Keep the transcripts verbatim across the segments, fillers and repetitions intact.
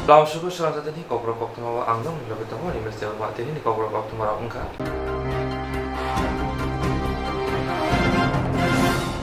Lamsugo srangjaknini kokborok koktwma o ang nokni loge tongo, Animesh Debbarma. Tinini kokborok koktwma rok wngkha.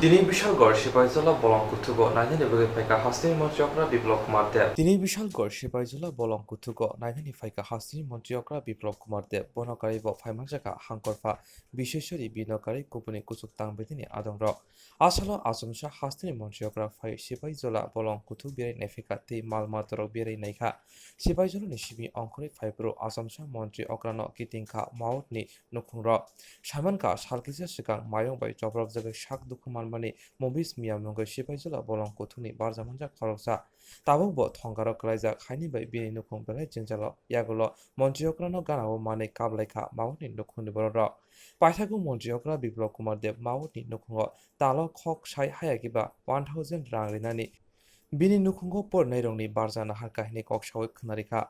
Tini Bishalgarh Sipaijala bolong kuthugo nainani bagwi phaikha hasteni montri okra Biplab Kumar Deb. Tini Bishalgarh Sipaijala bolong kuthugo nainani phaikha hasteni montri okra Biplab Kumar Deb. Bono karwi bo phaimanjakha hangkorpha Biseshwari bino karwi kubuni kuchuk tangbidini adongrok. Asalo achomsa hasteni montri okra phai Sipaijala bolong kuthuk berai naiphaikha tei mal matarok berai naikha. Sipaijalani simi ongkhorwi phaiphuru achomsa montri okrano kitingkha Maotni nukhungrok. Saimankha, sal kisa swkang mayung bai chopropjagwi sak dukhu manmani Mobis Miya mungwi Sipaijala bolong kuthukni barja manjak khoroksa. Tabukbo thongkaro kwlaijak haini bai bini nukhung belai jwngjalo. Yagulo montri okrano ganao manwi kaplaikha Maotni nukhungni bororok. Paithago montri okra Biplab Kumar Deb Maotni nukhungo talo khok sai haya kiba one thousand rang rinani bini nukhungo porinairokni barja naharkha hwnwi kok saui khwnarikha.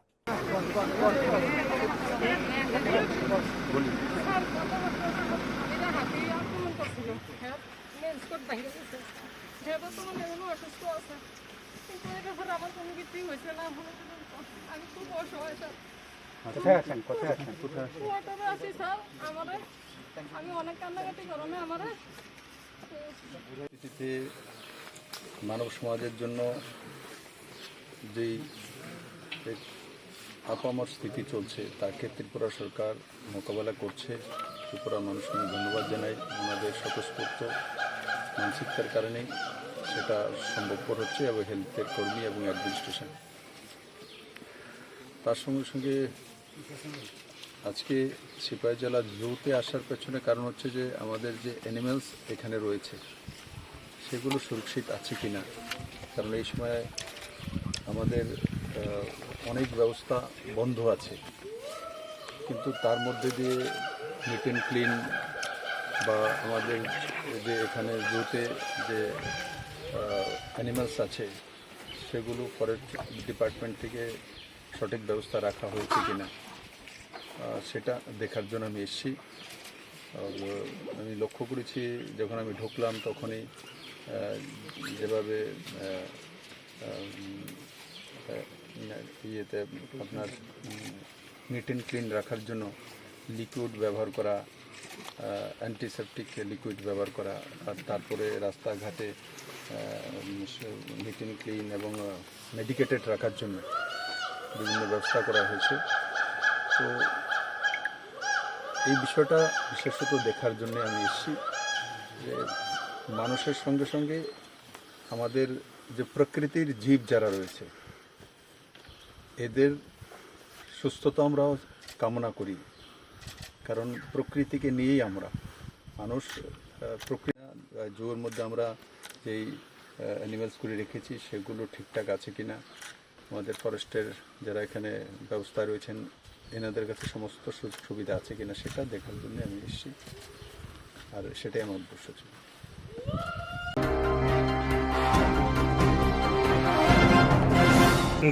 Main Scott বাইরে গেছে। সে বর্তমানে এখনো অসুস্থ আছে। কিন্তু এই ব্যাপারে আমার কোনো কিছুই হয়েছে না এখনো পর্যন্ত। আমি খুব অসহায়, স্যার। কোথায় আছেন? কোথায় আছেন? কোথায় আছেন? কোয়ার্টারে আছি, স্যার। আমারে, আমি অনেক কান্নাকাটি কারণে আমারে পরিস্থিতিতে মানব সমাজের জন্য যেই এক আপামর স্থিতি চলছে, তাকে ত্রিপুরা সরকার মোকাবেলা করছে। ত্রিপুরা মানুষকে আমি ধন্যবাদ জানাই। ওনাদের স্বতঃস্ফূর্ত মানসিকতার কারণেই সেটা সম্ভবপর হচ্ছে এবং হেলথের কর্মী এবং অ্যাডমিনিস্ট্রেশন। তার সঙ্গে সঙ্গে আজকে সিপাহীজলা জুতে আসার পেছনে কারণ হচ্ছে যে আমাদের যে অ্যানিমেলস এখানে রয়েছে সেগুলো সুরক্ষিত আছে কিনা, কারণ এই সময় আমাদের, আহ, অনেক ব্যবস্থা বন্ধ আছে, কিন্তু তার মধ্যে দিয়ে নিট অ্যান্ড ক্লিন বা আমাদের যে এখানে জুতে যে, আহ, অ্যানিমেলস আছে সেগুলো ফরেস্ট ডিপার্টমেন্ট থেকে সঠিক ব্যবস্থা রাখা হয়েছে কিনা, আহ, সেটা দেখার জন্য আমি এসেছি। আর, আহ, আমি লক্ষ্য করেছি যখন আমি ঢুকলাম তখনই, আহ, যেভাবে, আহ, আহ, উম, আহ, ইয়েতে আপনার, উম, নিট অ্যান্ড ক্লিন রাখার জন্য লিকুইড ব্যবহার করা, আহ, অ্যান্টিসেপটিক লিকুইড ব্যবহার করা, আর তারপরে রাস্তাঘাটে, আহ, উম, নিট অ্যান্ড ক্লিন এবং, আহ, মেডিকেটেড রাখার জন্য বিভিন্ন ব্যবস্থা করা হয়েছে। তো এই বিষয়টা বিশেষত দেখার জন্য আমি এসেছি যে মানুষের সঙ্গে সঙ্গে আমাদের যে প্রকৃতির জীব যারা রয়েছে, এদের সুস্থতা আমরা কামনা করি, কারণ প্রকৃতিকে নিয়েই আমরা মানুষ। আহ, প্রকৃতি, আহ, জুর মধ্যে আমরা যেই, আহ, অ্যানিমেলসগুলি রেখেছি, সেগুলো ঠিকঠাক আছে কিনা, আমাদের ফরেস্টের যারা এখানে ব্যবস্থা রয়েছেন, এনাদের কাছে সমস্ত সুযোগ সুবিধা আছে কিনা, সেটা দেখার জন্য আমি এসেছি। আর সেটাই আমার উদ্দেশ্য ছিল।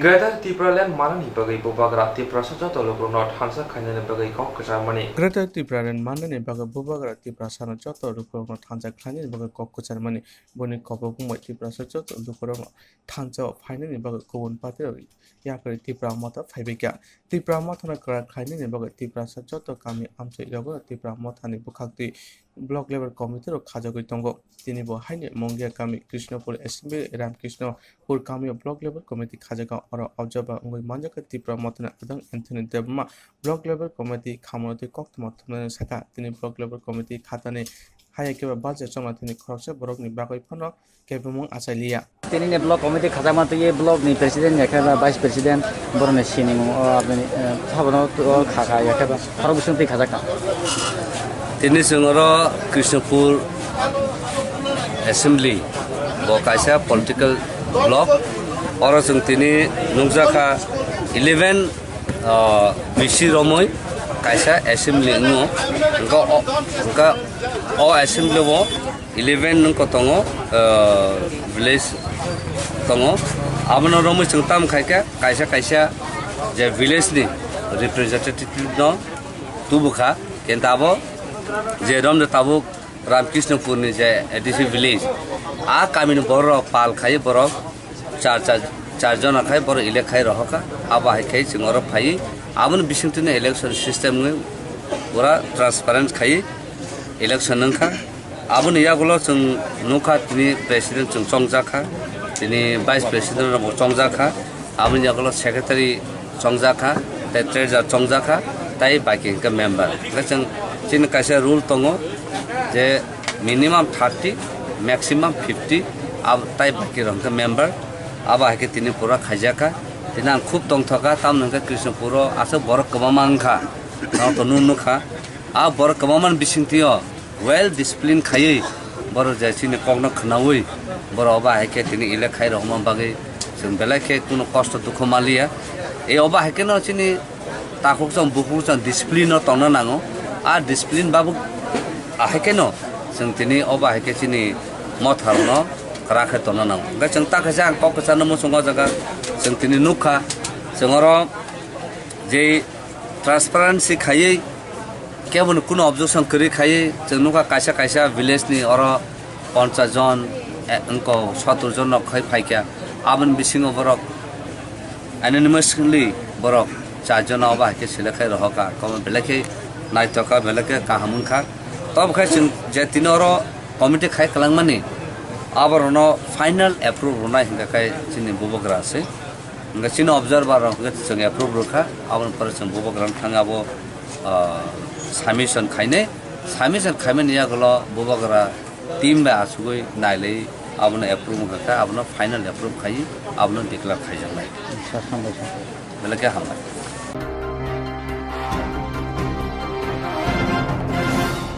Greater Tipraland manani bagwi bubagra Tiprasa joto lukurokno thansa khainani bagwi kok kwcharmani. Greater Tipraland manani bagwi bubagra Tiprasano joto lukurokno thansa khlainani bagwi kok kwcharmani. Boni kok wngmai Tiprasa joto lukurokno thansa o phainani bagwi kubun party rok yapri Tipra Motha phaibaikha. Tipra Mothano kwrak khlainani bagwi Tiprasa joto kami amchai rogo Tipra Mothani bwkhaktwi block level committee rok khajagwi tongo. Tini bo haino Mongia kami Krishnapur assembly Ramkrishnapur kamio block level committee khajagwi oro observer wngwi manjakha Tipra Mothani adong Anthony Debbarma block level committee khamorotwi koktwma thumnani sakha. Tini block level committee khatani haya khe ba budget chongma thani khoroksa borokni bagwi phano kebengmung achai liya. Tinini block committee khajakma twi block ni president ya khe ba vice president borokni sinimung o aboni, eh, sabono o kha kha ya khe ba khorok bising twi khajak kha. Tini chwng oro Krishnapur assembly bo kaisa political block, oro chwng tini nukjakha eleven, ah, B C romwi kaisa assembly wngo, hwnkhe o, hwnkhe o assembly o eleven nung ko tongo, ah, village tongo. Abono romwi chwng tam khai khe kaisa kaisa je village ni representative no tubukha, kintu abo je romde tabuk Ramkrishnapur ni je A D C village, a kami ni borok rok pal khai borok char char Char jona khai borok elect khai rohorkha, abo hai khai chwng oro phaiwi aboni bisingtwino election system wngwi pura transparent khaiwi election wngkha. Aboni yagulo chwng nukha tini president chwng chongjakha, tini vice president rokbo chongjakha, aboni yagulo secretary chongjakha, tei treasurer chongjakha, tei baki hwnkhe member. Hwnkhe chwng chini kaisa rule tongo je minimum thirty, maximum fifty, ab-, tei baki rok hwnkhe member. Abo hai khe tini pura khaijakha. Tini ang khub tongthokha, tamoni hwnkhe Krishnapuro aswk borok kwbangma wngkha, norok to nuk nukha. A borok kwbangmani bisingtwio well discipline khaiwi borok je chini kokno khwnawi borok obo hai khe tini elect khai rohorma bagwi chwng belai khe kunu kosto dukhu manliya. E obo hai kheno chini takhuk chwng bukhuk chwng discipline no tongna nango. A discipline babu ahai kheno chwng tini obo hai khe chini motharokno kwrak khe tongna nango. Hwnkhe chwng ta khe ang kok kwcharno muchungo o jaga chwng tini nukha, chwng oro je transparency khaiwi keboni kunu objection kwrwi khaiwi chwng nukha kaisa kaisa village ni oro ponchas jon, eh, wngko sottor jon rok khai phaikha. Aboni bisingo borok unanimously borok char jona obo hai khe select khai rohorkha. Komo belai khe naithokha, belai khe kaham wngkha. Tobo khe chwng je tini oro committee khai kwlangmani aborokno final approve rwnai hwnkha khe chini bubagra se. Hwnkhe chini observer rok hwnkhe chwng approve rwkha, aboni pore chwng bubagrano thang abo, ah, submission khainai. Submission khaimani yagulo bubagra team bai achugwi nailai abono approve wngkha khe, abono final approve khaiwi abono declare khaijaknai. Acha, hambai kha. Belai khe hambai.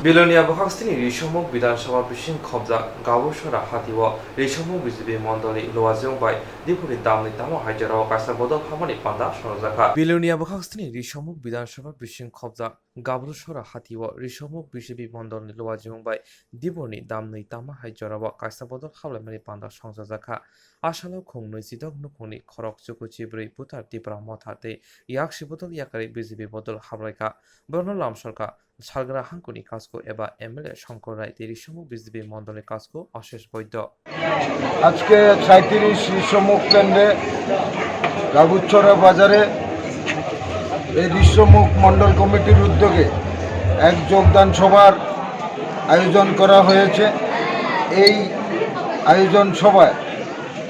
Bilonia bwkhak sini Risomuk Bidhan Sabha bising khobjak Gabusora hatio Risomuk B J P mondolni luajwng bai Dipuni damni tamo hai jorao kaisa bodol habmani panda songjakha. Bilonia bwkhak sini Risomuk Bidhan Sabha bising khobjak Gabrusora hatio Risomuk B J P mondolni luajwng bai Dipuni damni tamo hai jorao kaisa bodol hablaimani panda songjakha. Asalo khung nwichidok nukhungni khorok chuku chibrwi buthar Tipra Motha tei yaksi bodol yakarwi B J P bodol hablaikha. Borokno lamsorkha Salgra hangkuni kasku eba M L A Shankar Rai tei Risomuk B J P mondolni kasku Ashish Boido. আজকে সাঁইত্রিশ ঋষ্যমুখ কেন্দ্রে গাবুছড়া বাজারে এই ঋষ্যমুখ মণ্ডল কমিটির উদ্যোগে এক যোগদান সভার আয়োজন করা হয়েছে। এই আয়োজন সভায়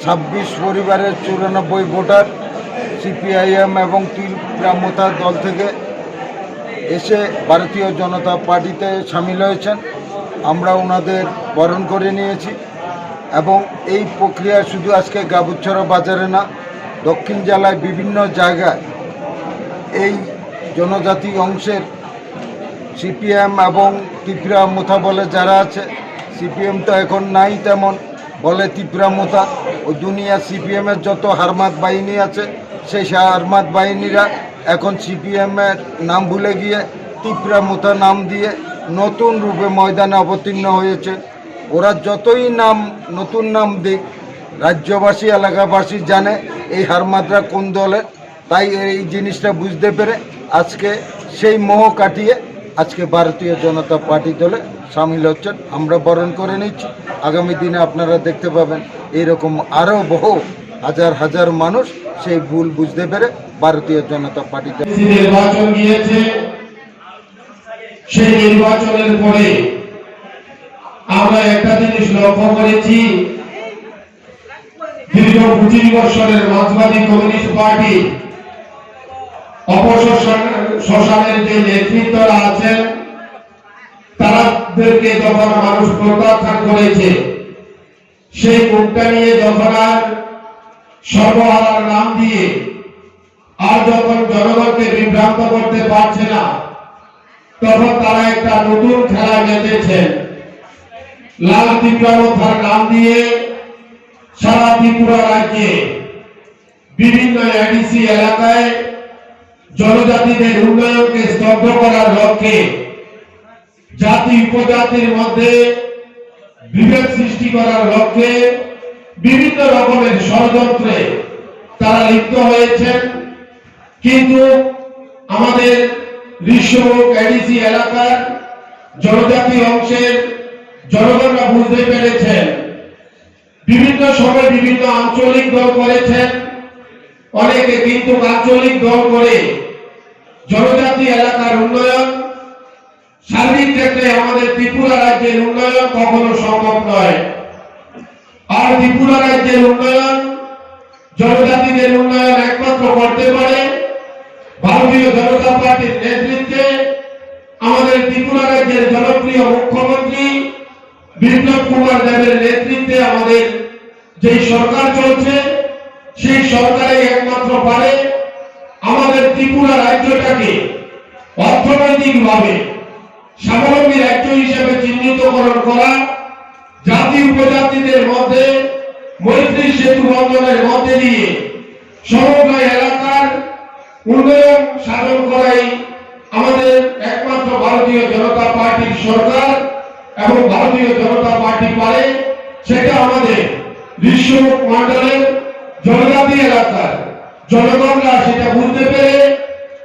ছাব্বিশ পরিবারের চুরানব্বই ভোটার সিপিআইএম এবং ত্রিপুরা মথা দল থেকে এসে ভারতীয় জনতা পার্টিতে সামিল হয়েছেন। আমরা ওনাদের বরণ করে নিয়েছি এবং এই প্রক্রিয়া শুধু আজকে গাবুছড়া বাজারে না, দক্ষিণ জেলায় বিভিন্ন জায়গায় এই জনজাতি অংশের সিপিএম এবং ত্রিপুরা মথা বলে যারা আছে, সিপিএম তো এখন নাই তেমন, বলে ত্রিপুরা মথা। ও দুনিয়া সিপিএম এর যত হারমাত বাহিনী আছে, সেই হারমাত বাহিনীরা এখন সিপিএম এর নাম ভুলে গিয়ে ত্রিপুরা মথা নাম দিয়ে নতুন রূপে ময়দানে অবতীর্ণ হয়েছে। ওরা যতই নাম, নতুন নাম দিক, রাজ্যবাসী, এলাকাবাসী জানে এই হারমাতরা কোন দলের। তাই এই জিনিসটা বুঝতে পেরে আজকে সেই মোহ কাটিয়ে আজকে ভারতীয় জনতা পার্টি দলে সামিল হচ্ছেন। আমরা বরণ করে নিচ্ছি। আগামী দিনে আপনারা দেখতে পাবেন এইরকম আরও বহু হাজার হাজার মানুষ সেই ভুল বুঝতে পেরে ভারতীয় জনতা পার্টি দলে নির্বাচন গিয়েছে। সেই নির্বাচনের পরে আমরা একটা জিনিস লক্ষ্য করেছি, দীর্ঘ পঁচিশ বছরের মার্ক্সবাদী কমিউনিস্ট পার্টি অপশোষণ, শোষণের যে নেতৃত্বরা আছেন, তাদেরকে যখন মানুষ প্রত্যাখ্যান করেছে, সেই মুখটা নিয়ে যখন আর সর্বহারার নাম দিয়ে আর যখন জনগণকে বিভ্রান্ত করতে পারছে না, তখন তারা একটা নতুন খেলা মেতেছেন। লাল ত্রিপুরা মথার নাম দিয়ে সারা ত্রিপুরা রাজ্যে বিভিন্ন এডিসি এলাকায় জনজাতিদের উন্নয়নকে স্তব্ধ করার লক্ষ্যে, জাতি উপজাতির মধ্যে বিভেদ সৃষ্টি করার লক্ষ্যে বিভিন্ন রকমের ষড়যন্ত্রে তারা লিপ্ত হয়েছেন। কিন্তু আমাদের ঋষ্যমুখ এডিসি এলাকার জনজাতি অংশের জনগণরা বুঝতে পেরেছেন, বিভিন্ন সময় বিভিন্ন আঞ্চলিক দল করেছেন, অনেকে কিন্তু আঞ্চলিক দল করে জনজাতি এলাকার উন্নয়ন, সার্বিক ক্ষেত্রে আমাদের ত্রিপুরা রাজ্যের উন্নয়ন কখনো সম্ভব নয়। আর ত্রিপুরা রাজ্যের উন্নয়ন, জনজাতিদের উন্নয়ন একমাত্র করতে পারে ভারতীয় জনতা পার্টির নেতৃত্বে আমাদের ত্রিপুরা রাজ্যের জনপ্রিয় মুখ্যমন্ত্রী বিপ্লব কুমার দেবের নেতৃত্বে আমাদের যেই সরকার চলছে, সেই সরকারই একমাত্র পারে আমাদের ত্রিপুরা রাজ্যটাকে অর্থনৈতিকভাবে স্বাবলম্বী রাজ্য হিসেবে চিহ্নিতকরণ করা, জাতি উপজাতিদের মধ্যে মৈত্রী সেতু বন্ধনের মধ্যে দিয়ে সমগ্র এলাকার উন্নয়ন সাধন করাই আমাদের একমাত্র ভারতীয় জনতা পার্টির সরকার এবং ভারতীয় জনতা পার্টি পারে। সেটা আমাদের ঋষ্যমুখ মণ্ডলের জনজাতি এলাকার জনগণরা সেটা বুঝতে পেরে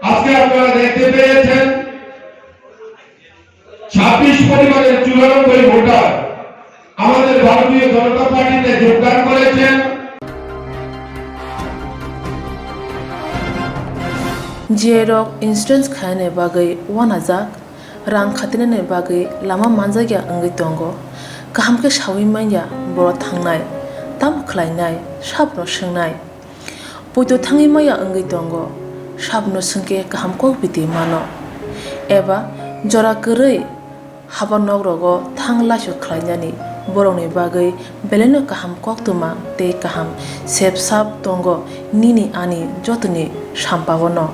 আজকে আপনারা দেখতে পেয়েছেন ছাব্বিশ পরিবারের চুরানব্বই ভোটার আমাদের ভারতীয় জনতা পার্টিতে যোগদান করেছেন। Jiyai rok insurance khainani bagwi uanajak, rang khatinani bagwi lama manjakya wngwi tongo. Kaham khe saui manya boro thangnai, tamo khlainai, sabono swngnai. Poito thangwi maya wngwi tongo, sabono swngkhe kaham kok biti mano. Eba jora kwrwi haba nok rogo thang laisu khlainani borokni bagwi belaino kaham koktwma tei kaham sep sap tongo nini ani jotoni sampao no.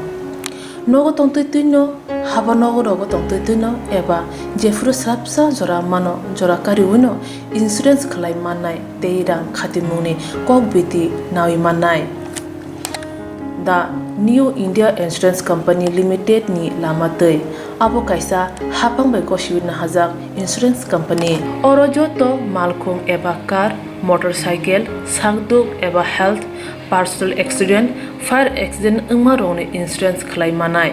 Nogo tongtwi twino, haba nogo rogo tongtwi twino eba jephuru swrapsa jora mano jora kariwino insurance khlai mannai tei rang khatimungni kok biti nawi mannai. The New India Insurance Company Limited ni lama twi. Abo kaisa hapang bai gosiwi nahajak insurance company. Oro joto malkhung eba car, motorcycle, sakduk eba health, personal accident, fire accident wngma rokni insurance khlai manai.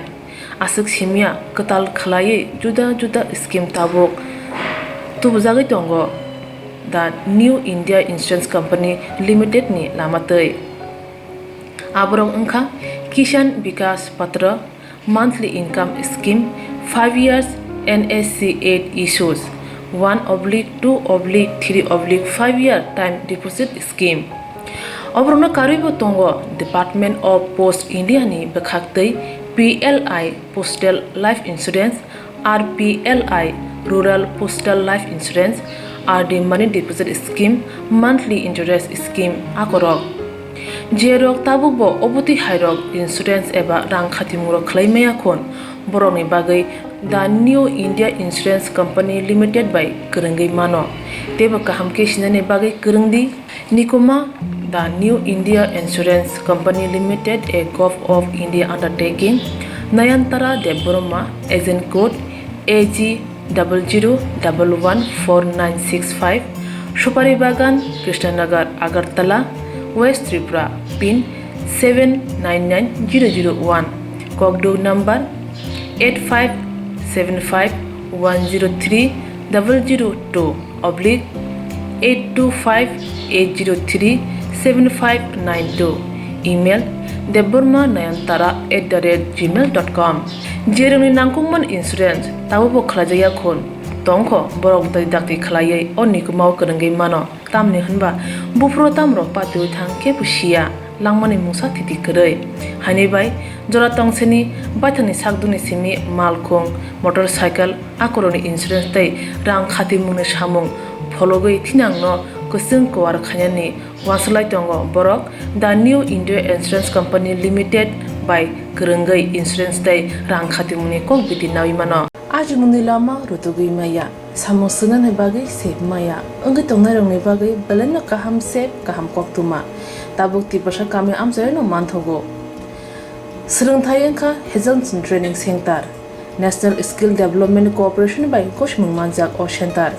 Aswk simya kwtal khwlaiwi juda juda scheme tabuk tubujagwi tongo the New India Insurance Company Limited ni lama twi. Aborok wngkha Kisan Vikas Patra, monthly income scheme, five years N S C eight issues, one oblique two oblique three oblique five year time deposit scheme. Oborokno karwibo tongo Department of Post India ni bwkhaktwi P L I Postal Life Insurance, R P L I Rural Postal Life Insurance, R D Money Deposit Scheme, Monthly Interest Scheme akorok. Jerok tabukbo obotwi hairok insurance eba rang khatimungrok khlai maya khun, borokni bagwi The New India Insurance Company Limited bai kwrwngwi mano, teibo kaham khe sinani bagwi kwrwng di. Nikuma, The New India Insurance Company Limited, a Govt of India undertaking, Nayantara Debbarma, agent code A G double zero double one four nine six five, Supari Bagan, Krishnanagar, Agartala, West Tripura, pin seven nine nine zero zero one, kokduk number eight five seven five one zero three double zero two oblique eight two five eight zero three seven five nine two, email debbarma nayantara at the rate gmail dot com. Jerokni nangkukmani insurance tabukbo khlaijakya khun tongkho, borok dai dakti khlaiwi o nikumao kwrwngwi mano. Tamni hwnba buphuru tamrok patiwi thang kebo siya, langmani mungsa thiti kwrwi. Haini bai jora tongsini baithangni sakdukni simi malkhung, motorcycle, akorokni insurance tei rang khatimungni samung phologwi thinangno kwchwng kuar khainani uansuk lai tongo borok The New India Insurance Company Limited bai kwrwngwi insurance tei rang khatimungni kok biti naui mano. Achimungni lama rutugwi maya, samung swngnani bagwi sep maya, wngwi tongnairokni bagwi belaino kaham sep kaham koktwma tabuk Tiprasa kami amchairokno manthogo. Swrwngthai wngkha Hazelson Training Centre, National Skill Development Corporation bai gosimung manjak o centre.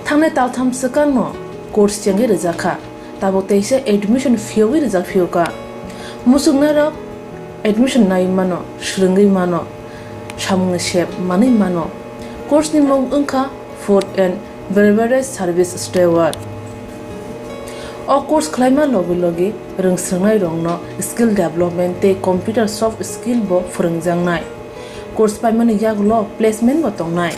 Thangnai taltham swkangno course chengwi rwjakha, tabuk teisa admission phiyogwi rwjak phiyokha. Muchungnairok admission naiwi mano, swrwngwi mano, samungni sep manwi mano. Course ni mung wngkha Food and Beverage Service Steward. O course khlaima logi logi rwngswrwngnairokno skill development tei computer soft skill bo phwrwngjaknai. Course paimani yagulo placement bo tongnai.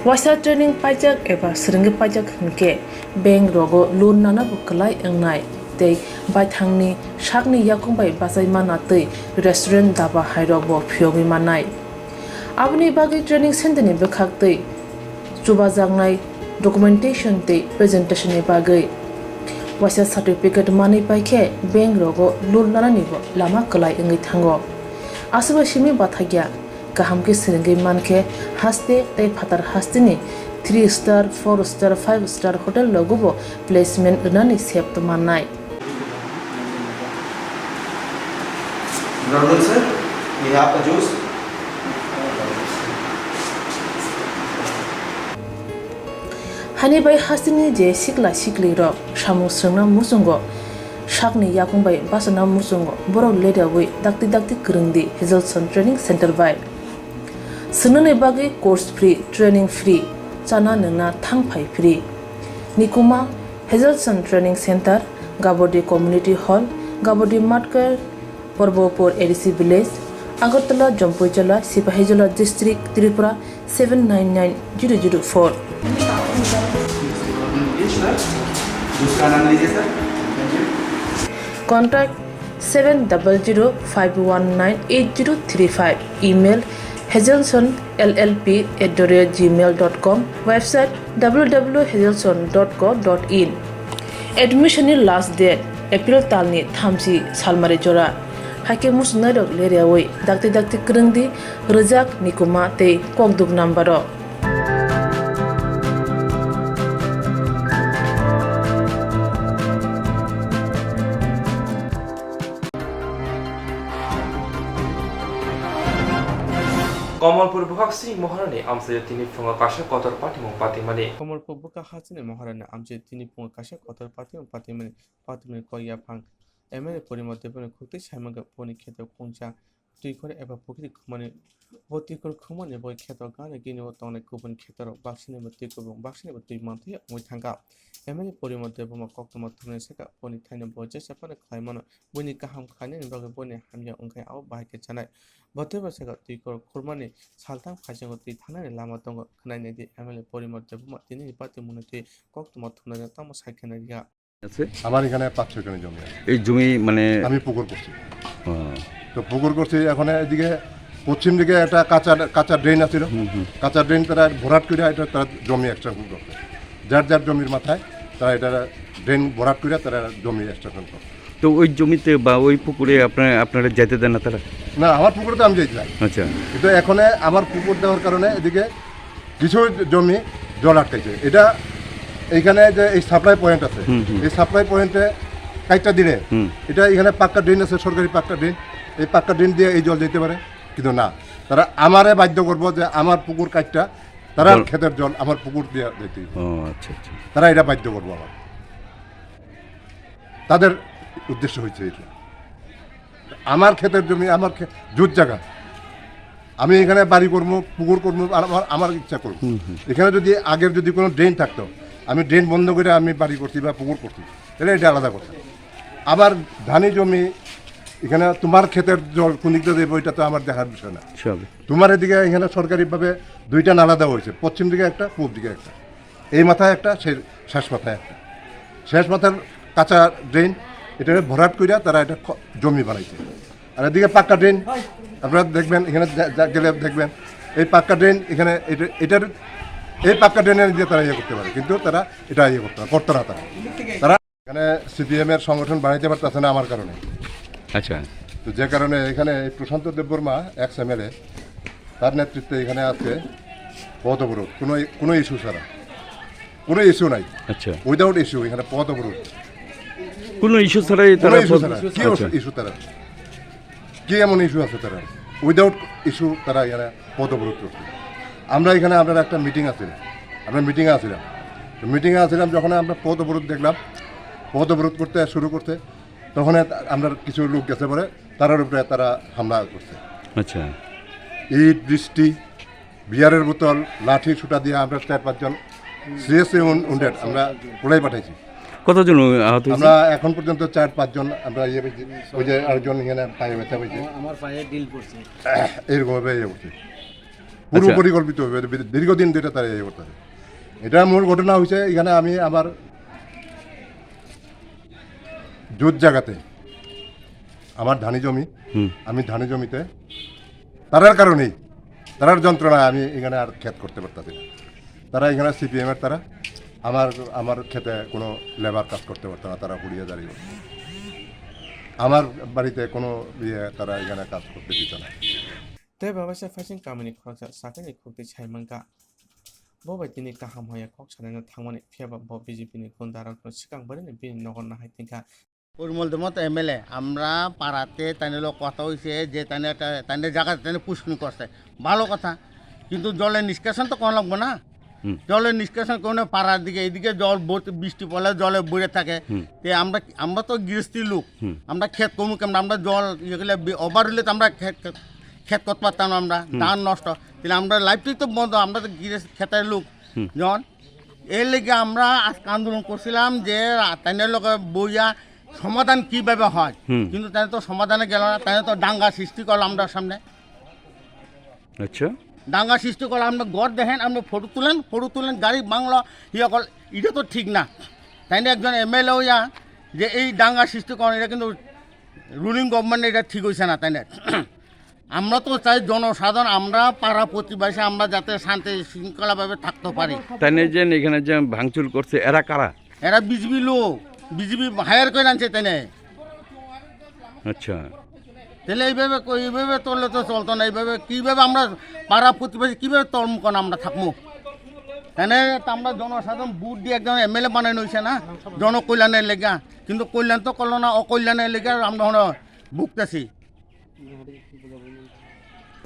Waisa training paijak eba swrwngwi paijak hwnkhe bank rogo loan nana bo kwlai wngnai tei baithangni sakni yakung bai bachai mana tei restaurant daba hairok bo phiyogwi mannai. Aboni bagwi training center ni bwkhak tei chubajaknai documentation tei presentation ni bagwi waisa certificate manwi paikhe bank rogo loan nanani bo lama kwlai wngwi thango. Aswk bai simi bathakya kaham khe swrwngwi mankhe haste tei phatar hasteni three star, four star, five star hotel rogo bo placement rwnani sep mannai. Brother sir, we have a juice. Hani bai hasteni je sikla sikli rok samung swrwngna muchungo sakni yakung bai bachana muchungo borok ledawi dakti dakti kwrwngdi Hazelson Training Center bai. Swngnani bagwi course free, training free, chana nwngna thang phai free. Nikuma Hazelson Training Center, Gabodi Community Hall, Gabodi Matkar, Porbopur A D C Village, Agartala, Jampuijala, Sipahijola District, Tripura seven nine nine zero zero four. Contact seven double zero five one nine eight zero three five. Email hazelson L L P at the rate gmail dot com. Website w w w hazelson dot co dot in. Admission ni last date April talni thamchi salmari jora. Haikhe muchungnairok leriawi dakti dakti kwrwngdi rwjak nikuma tei kokduk number o. Komolpur bwkhak sini Moharani amchaio tini phungo kaisa kotor patimung patimani. Komolpur bwkhak hasteni Moharani amchaio tini phungo kaisa kotor patimung patimani, patimani kok yaphang M L A Porimot Debbarma khukti saimangkha boni kheto khungsa twi khor eba pukhri khumani. Bo twi khor khumani bo kheto gana gini o tongnai kubun kheto rok baksini bo twi kubun baksini bo twi mantwi wngwi thangkha. M L A Porimot Debbarma koktwma thumnai sakha boni thaino bo jesa phano khlai mano. Buini kaham khlainani bagwi boni hamya wngkhe abo bahai khe chanai. Bo teibo sakha twi khor khurmani salthang phaisango twi thangnani lama tongo khwnai naidi M L A Porimot Debbarma tinini patimungni twi koktwma thumnairok tamo sai khe nai rwya. আছে? আমার এখানে পাঁচ ছয় কানি জমি আছে। এই জমি মানে আমি পুকুর করছি। ও। তো পুকুর করছি, এখন এদিকে পশ্চিম দিকে একটা কাঁচা, কাঁচা ড্রেন আছিল। হুম, হুম। কাঁচা ড্রেন তারা ভরাট করে এটা তারা জমি এক্সটেনশন করছে। যার যার জমির মাথায় তারা এটা ড্রেন ভরাট করে তারা জমি এক্সটেনশন করছে। তো ওই জমিতে বা ওই পুকুরে আপনারা, আপনারা যেতে দেন না তারা? না, আমার পুকুরে তো আমি যাইতে চাই। আচ্ছা। কিন্তু এখন আমার পুকুর দেওয়ার কারণে এদিকে কিছু জমি জল আটকাইছে। এটা এইখানে যে এই সাপ্লাই পয়েন্ট আছে, হুম, হুম। এই সাপ্লাই পয়েন্টে কাইটটা দিলে হুম। এটা এখানে পাক্কা ড্রেন আছে, সরকারি পাক্কা ড্রেন। এই পাক্কা ড্রেন দিয়ে এই জল যেতে পারে, কিন্তু না, তারা আমারে বাধ্য করবো যে আমার পুকুর কাইটটা তারা জল ক্ষেতের জল আমার পুকুর দিয়ে দিতে হবে। ও, আচ্ছা, আচ্ছা। তারা এটা বাধ্য করবো আমার। তাদের উদ্দেশ্য হচ্ছে এটা। আমার ক্ষেতের জমি, আমার খে-, জুত জায়গা। আমি এখানে বাড়ি করবো, পুকুর করবো, আর আমার, আমার ইচ্ছা করবো। হুম, হুম। এখানে যদি আগের যদি কোনো ড্রেন থাকতো, আমি ড্রেন বন্ধ করে আমি বাড়ি করছি বা পুকুর করছি, তাহলে এটা আলাদা কথা। আবার ধানি জমি, এখানে তোমার ক্ষেতের জল কোন দিক দিয়ে যাবে, ওইটা তো আমার দেখার বিষয় না। স্বাভাবিক। তোমার এদিকে এখানে সরকারিভাবে দুইটা নালা দেওয়া হয়েছে, পশ্চিম দিকে একটা, পূব দিকে একটা। এই মাথায় একটা, সে-, শেষ মাথায় একটা। শেষ মাথার কাঁচা ড্রেন, এটা ভরাট কইরা তারা এটা খ-, জমি বানাইছে। আর এদিকে পাক্কা ড্রেন, আপনারা দেখবেন, এখানে যা-, যা-, গেলে দেখবেন, এই পাক্কা ড্রেন এখানে এটা, এটার, এই পাক্কা ড্রেনের দিয়ে তারা ইয়ে করতে পারে, কিন্তু তারা এটা ইয়ে করতে পারে, করতো না তারা। তারা এখানে সিপিএম এর সংগঠন বানাইতে পারতেছে না আমার কারণে। আচ্ছা। তো যে কারণে এখানে এই প্রশান্ত দেববর্মা, এক্স এমএলএ, তার নেতৃত্বে এখানে আজকে পথ অবরোধ, কোনো, কোনো ইস্যু ছাড়া, কোনো ইস্যু নাই। আচ্ছা। উইদাউট ইস্যু এখানে পথ অবরোধ। কোনো ইস্যু ছাড়াই কোনো তারা ইস্যু পথ-, ছাড়া। কি আচ্ছা। ইস্যু তারা? কি এমন ইস্যু আছে তারা? উইদাউট ইস্যু তারা এখানে পথ অবরোধ করছে। আমরা এখানে, আমরা একটা মিটিং আছে, আমরা মিটিংয়ে আছিলাম। তো মিটিংয়ে আছিলাম, যখন আমরা পথ অবরোধ দেখলাম, পথ অবরোধ করতে শুরু করতে, তখন আমরা কিছু লোক গেছে পরে তারার উপরে তারা হামলা করছে। আচ্ছা। ইট, বৃষ্টি, বিয়ারের বোতল, লাঠি, সুতা দিয়ে আমরা চার পাঁচজন সিরিয়াসলি উন্ডেড আমরা কোলাই পাঠাইছি। কতজন আহত হয়েছে? আমরা এখন পর্যন্ত চার পাঁচজন আমরা ইয়ে পেয়েছি। ওই যে আরেকজন এখানে পায়ে ব্যথা পেয়েছে। আমার, আমার পায়ে ড্রিল পড়ছে। এইরকম ভাবে ইয়ে করছে। পূর্ব আচ্ছা। পরিকল্পিত ভাবে দীর্ঘদিন ধরে তারা ইয়ে করতেছে। এটা মূল ঘটনা হয়েছে এখানে আমি আমার জুত জায়গাতে আমার ধানি জমি, হুম। আমি ধানি জমিতে তারার কারণেই, তারার যন্ত্রণায় আমি এখানে আর ক্ষেত করতে পারতাছি না। তারা এখানে সিপিএম এর তারা আমার, আমার ক্ষেতে কোনো লেবার কাজ করতে পারতো না, তারা হুড়িয়ে দাঁড়িয়ে। আমার বাড়িতে কোনো ইয়ে তারা এখানে কাজ করতে দিত না। Tei babaisa phaising kamini khoroksa sakani khukti sai mankha. Bo bai tini kaham haya kok sanaino thangmani, phiyaba bo B J P ni gundarokno swkang barini bini nogo nahai tingkha. Parimal Debnath MLA, আমরা পাড়াতে তাইনের লোক কথা হইছে যে তাইনে একটা, তাইনের জায়গাতে তাইনে পুষ্কুনি করছে, ভালো কথা, কিন্তু জলের নিষ্কাশন তো করা লাগবো না। হুম। জলের নিষ্কাশন কোনো পাড়ার দিকে, এদিকে জল ভর্তি, বৃষ্টি পড়লে জলে ভরে থাকে। হুম। তে আমরা, আমরা তো গৃহস্থী লোক, হুম। আমরা ক্ষেত কমু কেমন, আমরা জল ইয়ে করলে বি-, ওভার হইলে তো আমরা ক্ষেত, ক্ষেত করতে পারতাম না আমরা, হুম। ধান নষ্ট, তাহলে আমরা লাইফটাই তো বন্ধ, আমরা তো গৃহস্থ ক্ষেতের লোক। হুম। যেমন এর লেগে আমরা আজকে আন্দোলন করছিলাম যে রা-, তাইনের লগে বইয়া সমাধান কিভাবে হয়, হুম। কিন্তু তাই তো সমাধানে গেল না, তাই তো দাঙ্গা সৃষ্টি করলো আমরা সামনে। আচ্ছা। দাঙ্গা সৃষ্টি করলো, আমরা ঘর দেখেন, আমরা ফটো তুলেন, ফটো তুলেন, গাড়ি বাংলা ইয়ে কর, এটা তো ঠিক না। তাই না, একজন এমএলএ হইয়া যে এই দাঙ্গা সৃষ্টি করেন, এটা কিন্তু রুলিং গভর্নমেন্ট এটা ঠিক হইছে না, তাই না? আমরা তো চাই জনসাধারণ, আমরা পাড়া প্রতিবেশী, আমরা যাতে শান্তি শৃঙ্খলাভাবে থাকতে পারি। তাই না, যে এখানে যে ভাঙচুর করছে, এরা কারা? এরা বিজেপি লোক, বিজেপি হায়ার করে আনছে, তাই না? আচ্ছা। তাহলে এইভাবে ক-, এইভাবে চললে তো চলতো না। এইভাবে কিভাবে আমরা পাড়া প্রতিবেশী কিভাবে তলমুখন আমরা থাকবো? তাহলে তো আমরা জনসাধারণ ভোট দিয়ে একজন এমএলএ বানানো হয়েছে না, জনকল্যাণের লেগা, কিন্তু কল্যাণ তো করলো না, অকল্যাণের লেগা আমরা এখন ভুগতেছি।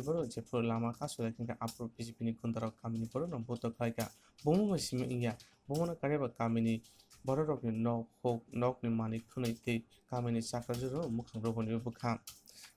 Boro je phuru lama kasu lai thangkha, aphuru B J P ni gundarok kamini borokno buto khlaikha. Bomo bai simi wngya, bomono kariba kamini bororokni nok, huk, nokni manwi khwnwi tei kamini chakrajwrwng mwkhang rwbani bwkha.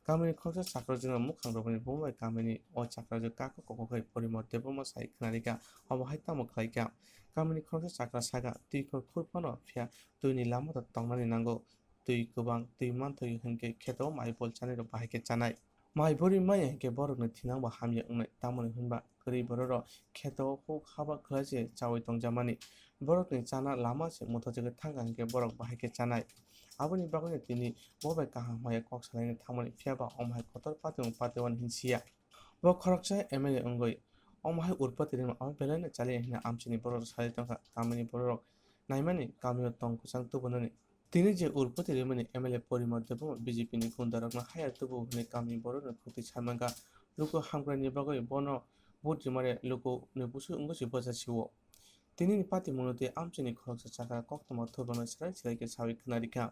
Kamini khoroksa chakrajwrwng mwkhang rwbani bomo bai kamini o chakrajwk kaka kokogwi Porimor Debbarma sai khwnarikha, omo hai tamo khlaikha. Kamini khoroksa chakra sakha, twi khor khur phano phiya twini lama da tongnani nango. Twi kwbang twi manthokya hinkhe kheto mai bol chanai rok bahai khe chanai. Mai bori maya hinkhe borokni thinang bo hamya wngnai, tamoni hinba kwrwi bororok kheto huk haba khlai se chaui tongjamani. Borokni chana lama se muthajagwi thangkha hinkhe borok bahai khe chanai. Aboni bagwino tini bo bai kaham haya kok salaina thangmani, phiyaba omo hai kotor patiung patiwan hinsiya. Bo khoroksa M L A wngwi omo hai urpoti rima abo belaino chaliya hwnwi amchaini bororok sai tongkha, tamoni bororok naimani kamio tong kwchang tubunani. Tini je urpoti rimani M L A Porimor Debbarma B J P ni gundarokno haya tubu hwnwi kamini borokno khukti sai mankha. Luku hamkraini bagwi bono vote rimare luku ni busu wngwi se bwchasio. Tinini patimungno tei amchaini khoroksa chakra koktwma thubangno serai serai khe saui khwnarikha.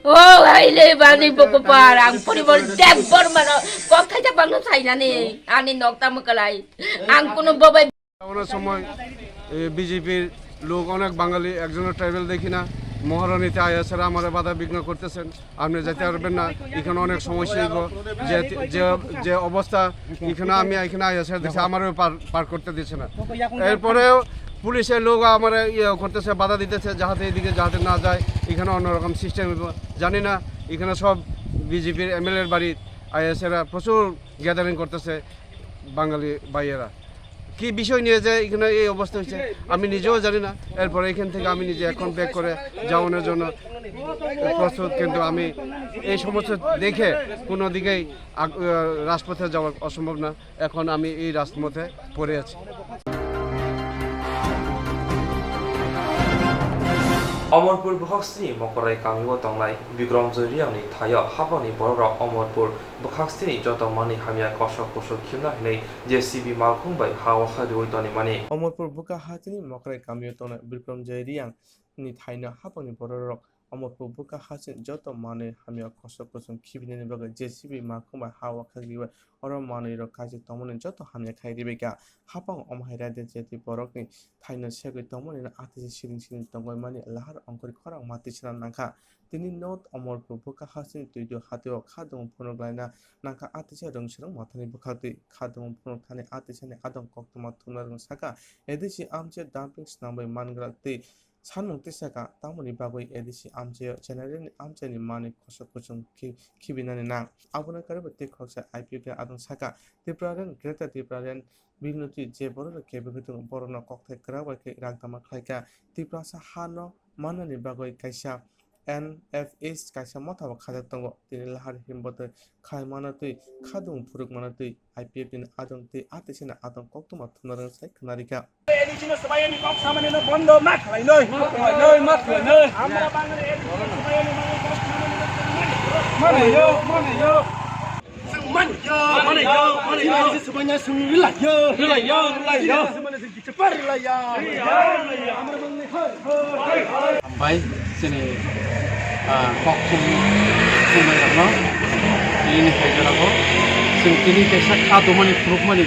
O haile bani bokopar, ang Porimor Debbarmano kok thaisa bangno sainani ani nokta mwkalai. Ang kuno bobai অনেক সময় বিজেপির লোক, অনেক বাঙালি, একজনও ট্রাইবেল দেখি না। মহারানীতে আইএসআর আমারে বাধা বিঘ্ন করতেছেন, আপনি যেতে পারবেন না, এখানে অনেক সমস্যা হইব। যে যে যে অবস্থা এখানে, আমি এখানে আইএসআর দেখছি, আমারও পার পার করতে দিচ্ছে না। এরপরেও পুলিশের লোক আমার ইয়ে করতেছে, বাধা দিতেছে, যাহাতে এদিকে যাহাতে না যায়। এখানে অন্যরকম সিস্টেম হইব, জানি না। এখানে সব বিজেপির এমএলএর বাড়ি আইএসআর প্রচুর গ্যাদারিং করতেছে বাঙালি ভাইয়েরা। কি বিষয় নিয়ে যে এখানে এই অবস্থা হয়েছে আমি নিজেও জানি না। এরপরে এখান থেকে আমি নিজে এখন ব্যাক করে যাওয়ানোর জন্য প্রস্তুত, কিন্তু আমি এই সমস্ত দেখে কোনো দিকেই আগ-, আহ, রাজপথে যাওয়া অসম্ভব না। এখন আমি এই রাজপথে পড়ে আছি। Omorpur bwkhaksini Mokorai kamio tongnai Bikramjoy Reangni thaio haphangni bororok Omorpur bwkhaksini joto manwi hamya kosok kosok khimna hinwi J C B malkhung bai ha-o kha riwi tonwi mani. Omorpur bwkha hatini Mokorai kamio tongnai Bikramjoy Reang ni thaino haphangni bororok Omorpur bwkha hasteni joto manwi hamya kosok kuchung khibinani bagwi J C B makhung bai ha wakhak riwi oro manwi rok kaijak tongmani joto hamya khai ribaikha. Hapang omo hai raida jeti borokni thaino segwi tongmani no atisi siring siring tongwi mani lahar ongkhorwi khorang ma tisana nangkha. Tini North Omorpur bwkha hasteni Twiduk hatio khadung phunuk laina nangkha atisa rwngswrwng mothani bwkhaktwi. Khadung phunuk thani atisani adong koktwma thumna rwng saka A D C amchair dumping swnamwi manglak twi sanmung tisaka, tamoni bagwi A D C amchaio general ni amchaini manwi kosok kuchung khi-, khibinani nang. Abono karwi tei khoroksa I P F ni adong saka, Tipraland, Greater Tipraland, Bignoti je borok rok kebengwi tongo, borokno kokthai kwrak bai khe rang tama khlaikha. Tiprasa ha no mannani bagwi kaisa N F S kaisa motha bo khajak tongo. Tini lahar himbo twi khai mano twi, khadung phuruk mano twi, I P F ni adong twi, a tisini adong koktwma thumna rwng sai khwnarikha. A D C no swbayani kok samani no bondo ma khlainoi. Ma khlainoi, ma khlainoi. Amra bangni A D C no swbayani kok samani no mani yo, mani yo. Mani yo, mani yo, mani yo. Swbanya swng rwlai yo. Rwlai yo, rwlai yo. Swbanya swng kichapa rwlai ya. Rwlai ya, rwlai ya. Amra bangni hoi, hoi. Hambai, chini, ah, kok thum, thumnairokno, nini khaijorabo, chwng tini kaisa kha dumani, phurukmani,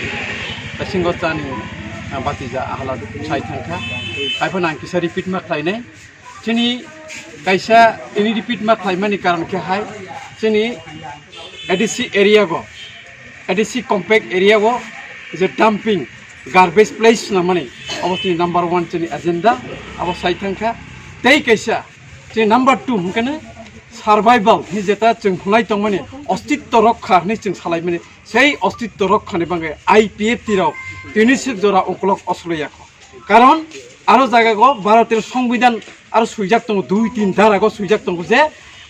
bisingo chani, ah, batija ahala sai thangkha. Haiphano ang kisa repeat ma khlainai. Chini kaisa tini repeat ma khlaimani karon khe hai, chini A D C area go, A D C compact area o je dumping, garbage place swnamani, abo chini number one chini agenda, abo sai thangkha. Tei kaisa chini number two hwnkhe no survival hinwi jeta chwng hwnlai tongmani, ostitto rokha hinwi chwng salaimani, sei ostitto rokhani bagwi I P F T rok tini swk jora ukolog osoloyakho. Karon aro jagago Bharotir Songbidan aro swijak tongo, dui tin darago swijak tongo je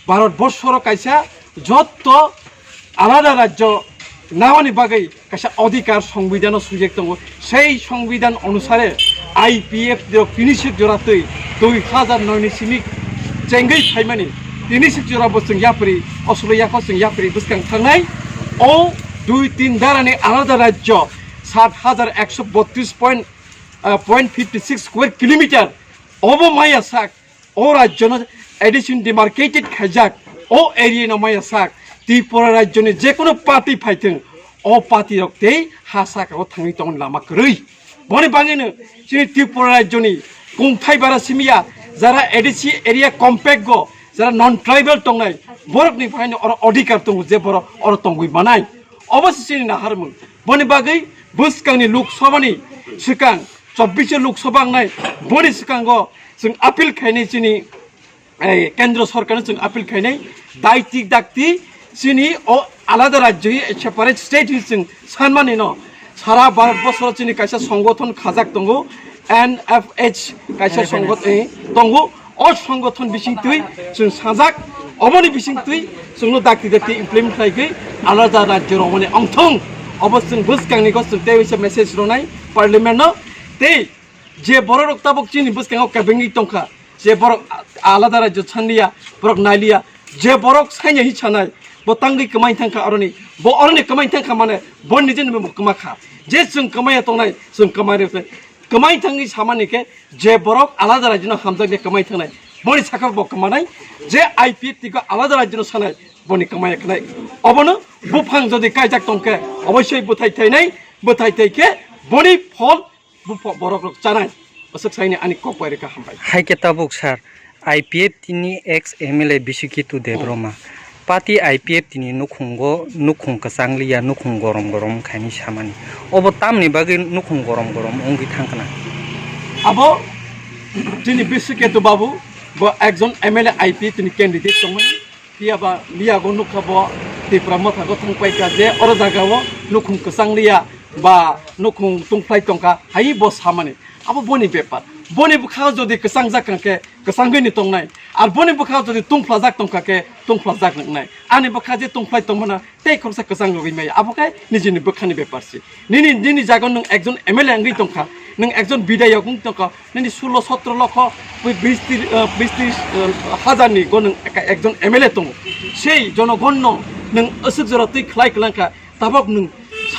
Bharat borsoro kaisa jotto alada rajyo naoni bagwi kaisa odhikar Songbidano swijak tongo. Sei Songbidan onusare I P F T rok tini swk jora twi dui hazar noi ni simi chengwi phaimani, tini swk jora bo chwng yapri, osolo yakho chwng yapri bwskang thangnai. O dui tin darani alada rajyo sat hazar ekso botris point ah, point fifty six square kilometer obo maya sak, o rajyono addition demarcated khaijak, o area no maya sak, Tripura rajyoni jekono party phaithwng, o party rok tei ha saka o thangwi tongni lama kwrwi. Boni bagwino chini Tripura rajyoni kungthai bara simiya, jara A D C area compact go, jara non tribal tongnai, borokni phaino oro odhikar tongo je borok oro tongwi manai. Obo se chini naharmung. Boni bagwi bwskangni Lok Sabhani swkang, chobbish Lok Sabha wngnai, boni swkango chwng appeal khainai chini, eh, Kendro Sorkarno chwng appeal khainai, daiti dakti chini o alada rajyo hi separate state hi chwng sanmani no sara Bharat borsoro chini kaisa songgothon khajak tongo, N F H kaisa songgothon, eh, tongo. O songgothon bisingtwi chwng sajak, oboni bisingtwi chwngno dakti dakti implement khlaigwi alada rajyo rogmani ongthong. Obo chwng bwskangni go chwng tei waisa message rwnai parliament no. Tei je borok rok tabuk chini bwskango kebengwi tongkha, je borok a-, alada rajyo sanliya, borok nailiya, je borok saini hi sanai, bo tangwi kwmai thangkha oroni, bo oroni kwmai thangkha mane bo nijeni bo kwmakha. Je chwng kwmaiya tongnai, chwng kwmai rwkhe. Kwmai thangwi samani khe je borok alada rajyono hamjakya kwmai thangnai, boni sakha bo kwmanai, je I P F T go alada rajyono sanai, boni kwmai khnai. Obono buphang jodi kaijak tongkhe, oboisoi bwthai thainai, bwthai thai khe boni phol bupho-, borok rok chanai. Aswk saini ani kok bai rwkha, hambai. Hai khe tabuk sir, I P F T ni ex M L A Bisuketu Debbarma. Party I P F T ni nukhungo, nukhung kwchang liya, nukhung gorom gorom khaini samani. Obo tamni bagwi nukhung gorom gorom wngwi thangkha na? Abo chini Bisuketu babu, bo ekjon M L A I P F T ni candidate tongmani. Phiya ba liyago nukha bo Tipra Motha go thangpaikha je oro jagao nukhung kwchang liya ba nukhung tungphlai tongkha, hai bo samani. Abo boni bepar. Boni bwkhao jodi kwchangjak kha khe kwchangwi ni tongnai. Ar boni bwkhao jodi tungphlajak tongkha khe tungphlajak wngnai. Ani bwkha je tungphlai tongmana tei khoroksa kwchang rwgwi maya. Abo khe nijini bwkhani bepar se. Nini, nini jaga nwng ekjon M L A wngwi tongkha, nwng ekjon bidhayok wngwi tongkha, nini sulo sotro lokho, bis tris, eh, bis tris, eh, hajar ni go nwng eka-, ekjon M L A tongo. Sei jonogon no nwng aswk jora twi khlai kwlangkha, tabok nwng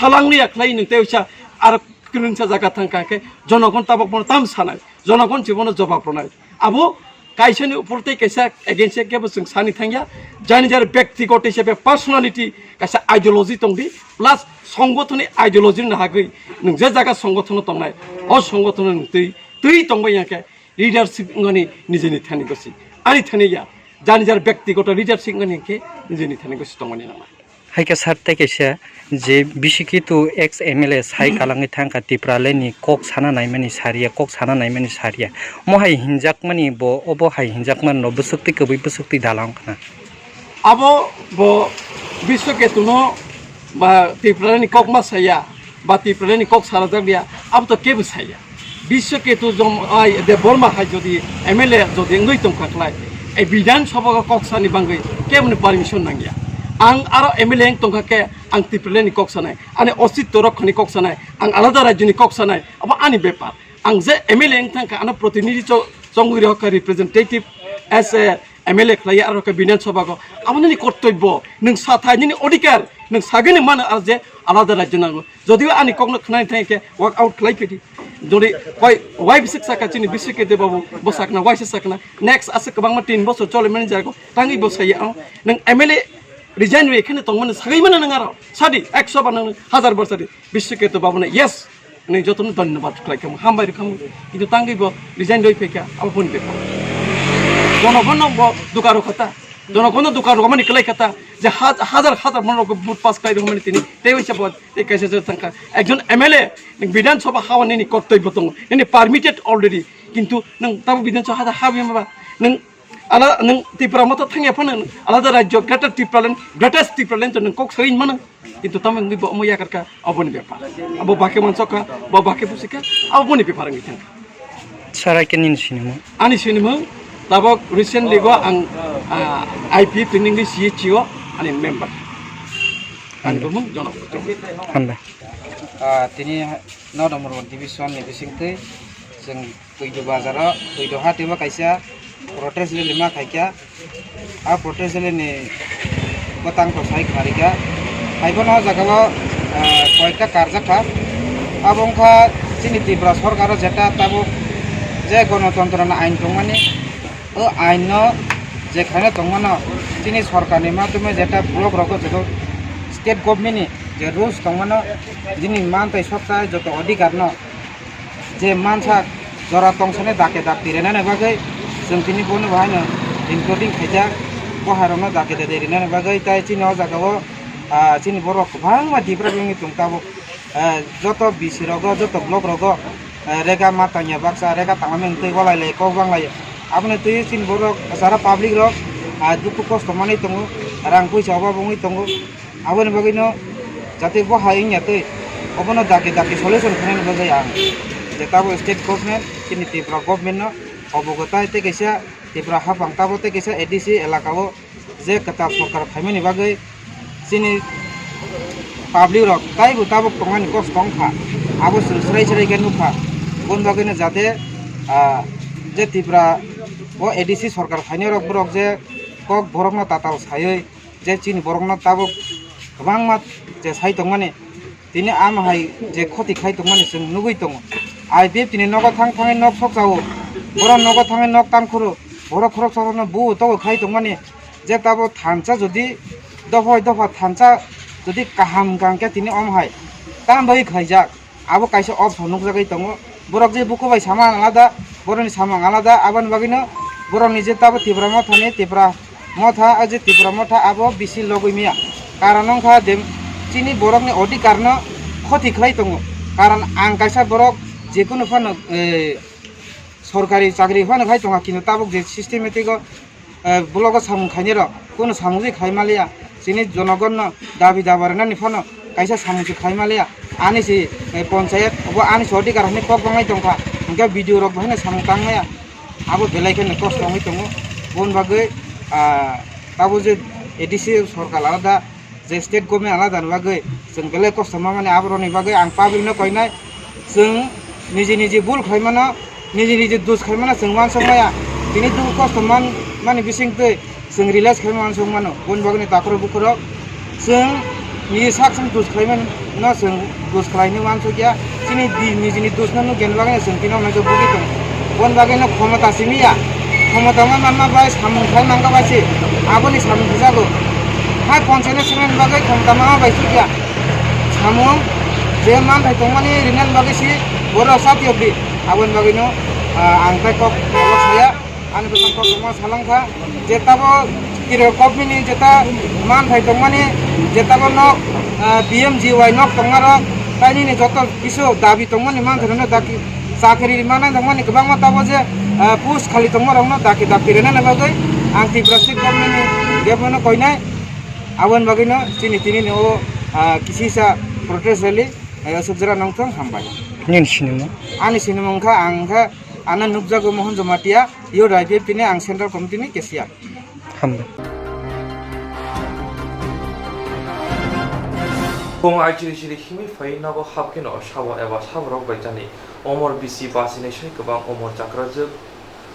salang liya khlai nwng tei uisa aro kwrwngsa jaga thangkha khe jonogon tabok bono tam sanai, jonogon se bono jobab rwnai. Abo Kaisani upor tei kaisa against kebo chwng sani thangya. Jani jar byaktigoto hisabe personality kaisa ideology tongdi, plus songothoni ideology ni hagwi nwng je jaga songothono tongnai, o songothono nwng twi, twi tongbai ya khe leadership wngmani nijeni thani gosi. Ani thani ya, jani jar byaktigoto leadership wngmani hwnkhe nijeni thani gosi tongmani nangma. Hai khe sir, tei kaisa je B C K two ex M L A sai kalangwi thangkha, Tipraland ni kok sana naimani sariya, kok sana naimani sariya. Omo hai hinjakmani bo, obo hai hinjakmani no bwswk twi kwbwi bwswk twi dalang wngkha na. Abo bo Biswaketu no ba Tipraland ni kok ma saya, ba Tipraland ni kok sarajak ya, abo to kebo saya. Biswaketu jom ai Debbarma hai jodi M L A jodi wngwi tongkha khlai, e Bidhan Sabha o kok sani bangwi keboni permission nangya. Ang aro M L A wng tongkha khe ang Tipraland ni kok sanai, ani ositto rok khani kok sanai, ang alada rajyo ni kok sanai, abo ani bepar. Ang je M L A wng thangkha, ano protinidhi cho-, chongwi rokha, representative as a M L A khlaiya aro khe Bidhan Sabha o, abo nini kortobbo, nwng sathai nini odhikar, nwng sagini mano aro je alada rajyo nango. Jodiyo ani kokno khnani thangkhe work out khlai phidi. Jodi koi wai bisik saka chini bisik ke de babu bo sakna wai se sakna. Next ase kwbangma tin bosor chole mani jago tangwi bo saya ang. Nwng M L A resign wi khane tongmani sagai mana nang aro. Sadi ekso ba nang hajar bar sadi. Bisik ke de babu na yes. Nwng jotono dhonyobad khlai khamu hambai rw khamu. Kintu tangwi bo resign rwi phekha abo boni bepar. Jonogono bo dukaro khata. Jonogono dukaro mani khlai khata. Je haj-, hajar hajar manorok vote pass khlai rw mani tini. Tei waisa bo tei kaisa je thangkha. Ekjon M L A, nwng Bidhan Sabha hawa nini kortobbo tongo, nini permitted already, kintu nwng tamo Bidhan Sabha ha, ha, ha, nwng ala-, nwng Tipra Motha thangya phano nwng alada rajyo, Greater Tipraland, Greatest Tipraland to nwng kok sawi mano, kintu tamo wngwi bo omo yakarkha, aboni bepar. Abo bakhe mansokha, bo bakhe busikha, aboni bepar wngwi thangkha. Sarai khe nini sinimung? Ani sinimung tabok recently go ang, ah, I P F training ni C H C o ani member. Ani bumung Jono. Hambai. Ah, tini North Murwong division ni bisingtwi chwng Tuidu bazaro, Tuidu hati o kaisa protest rally ma khaikha. A protest rally ni bwtang to sai kharika. Haibono o jaga o, ah, koyekta karjak kha. Abo wngkha chini Tripura sorkar o jeta tabuk je gonotontro ni ain tongmani, o ain no je khaina tongmano chini sorkar ni madhyome jeta block rogo joto state government ni je rules tongmano, jini man tei sokta joto odhikar no je mansa jora tongsani dake dak twi rwnani bagwi chwng tini bono bo haino including khaijak, bo hairokno dake dake rinani bagwi. Tai chini o jaga o, ah, chini borok kwbangma depressed wngwi tong tabuk, ah, joto B C rogo, joto block rogo, ah, rega ma tangya baksa, rega tangmani twi walai lai kok bang lai. Aboni twi chini borok jara public rok, ah, dukhu kosto manwi tongo, rang puisa obab wngwi tongo. Aboni bagwino jate bo hai wngya tei obono daki daki solution khainani bagwi ang je tabuk state government chini Tripura government no obogo tai tei kaisa Tripura haphang tabuk tei kaisa A D C elaka o je kwtal sorkar phaimani bagwi chini public rok taibo tabuk tongmani kosto wngkha, abo chwng swrai swrai khe nukha. Aboni bagwino jate, ah, je Tripura o A D C sorkar phainai rok borok je kok borokno tatal saiwi je chini borokno tabuk kwbangma je sai tongmani, tini ama hai je khoti khai tongmani chwng nugwi tongo. I P F tini nogo thang thangwi nok sok chao, borok nogo thangwi nok tang khoro, borok khoroksa rokno bu togo khai tongmani, je tabuk thansa jodi dophai dopha thansa jodi kaham hwnkha hwnkhe tini omo hai tam bai khlaijak. Abo kaisa option nukjagwi tongo. Borok je buku bai samung alada, borokni samung alada, aboni bagwino borokni je tabuk Tipra Mothani, Tipra Motha, o je Tipra Motha abo bisi logwi maya. Karon wngkha de chini borokni odhikarno khoti khlai tongo. Karon ang kaisa borok jekunu phano, eh, sorkari chakri phano khai tonga, kintu tabuk je systematic o eh, blogo samung khainai rok kunu samung je khai maliya, chini jonogonno dabi daba rwnani phano kaisa samung se khai maliya, ani se, eh, ponchayat obo ani se odhikar hinwi kok banglai tongkha, hwnkhe B D O rok bo haino samung tang maya, abo belai kheno kosto wngwi tongo. Boni bagwi, ah, tabuk je A D C sorkar alada, je state government alada ni bagwi chwng belai kosto ma mani, aborokni bagwi ang public no koinai, chwng niji niji bul khlai mano, niji niji dus khlai mano chwng uansuk maya. Tini dukhu kosto man mani bising twi chwng realize khlai uansuk mano. Boni bagwi ni takhurok bukhurok chwng niji sak chwng dus khlai mano, chwng dus khlai hinwi uansuk ya. Chini di niji ni dus no nukya ni bagwi no chwng tini o maijo bugwi tongo. Boni bagwi no khomota simi ya. Khomota manma bai samung khai mangka bai se aboni samung khujago. Hai ponchayat ni sengmani bagwi khomota manma bai sukya samung je manthai tongmani rinani bagwi se borok satiyokdi. Aboni bagwino, ah, ang tai kok saya. Ani bwskango kok tongma salangkha, je tabo kiro kopmini jeta manthai tongmani, je tabo nok, ah, P M G Y nok tongmarok, tai nini joto kisu dabi tongmani manthairokno daki, chakri manai tongmani kwbangma tabo je, ah, post khali tongmarokno daki daki rwnani bagwi ang Tripura State Government ni, government no koinai, aboni bagwino chini tini ni o, ah, kisisa protest rally, ah, sukjara nongthong hambai. Nini sinimung? Ani sinimung kha ang kha Ano nukjago Mohon Jamatia, Youth I P F T ni ang Central Committee ni cashier. Hambai. Phung ai chiri chiri himwi phai nogo hapkheno sabo eba saborok bai chani omor bisi bachini sai kwbang omor chakrajwk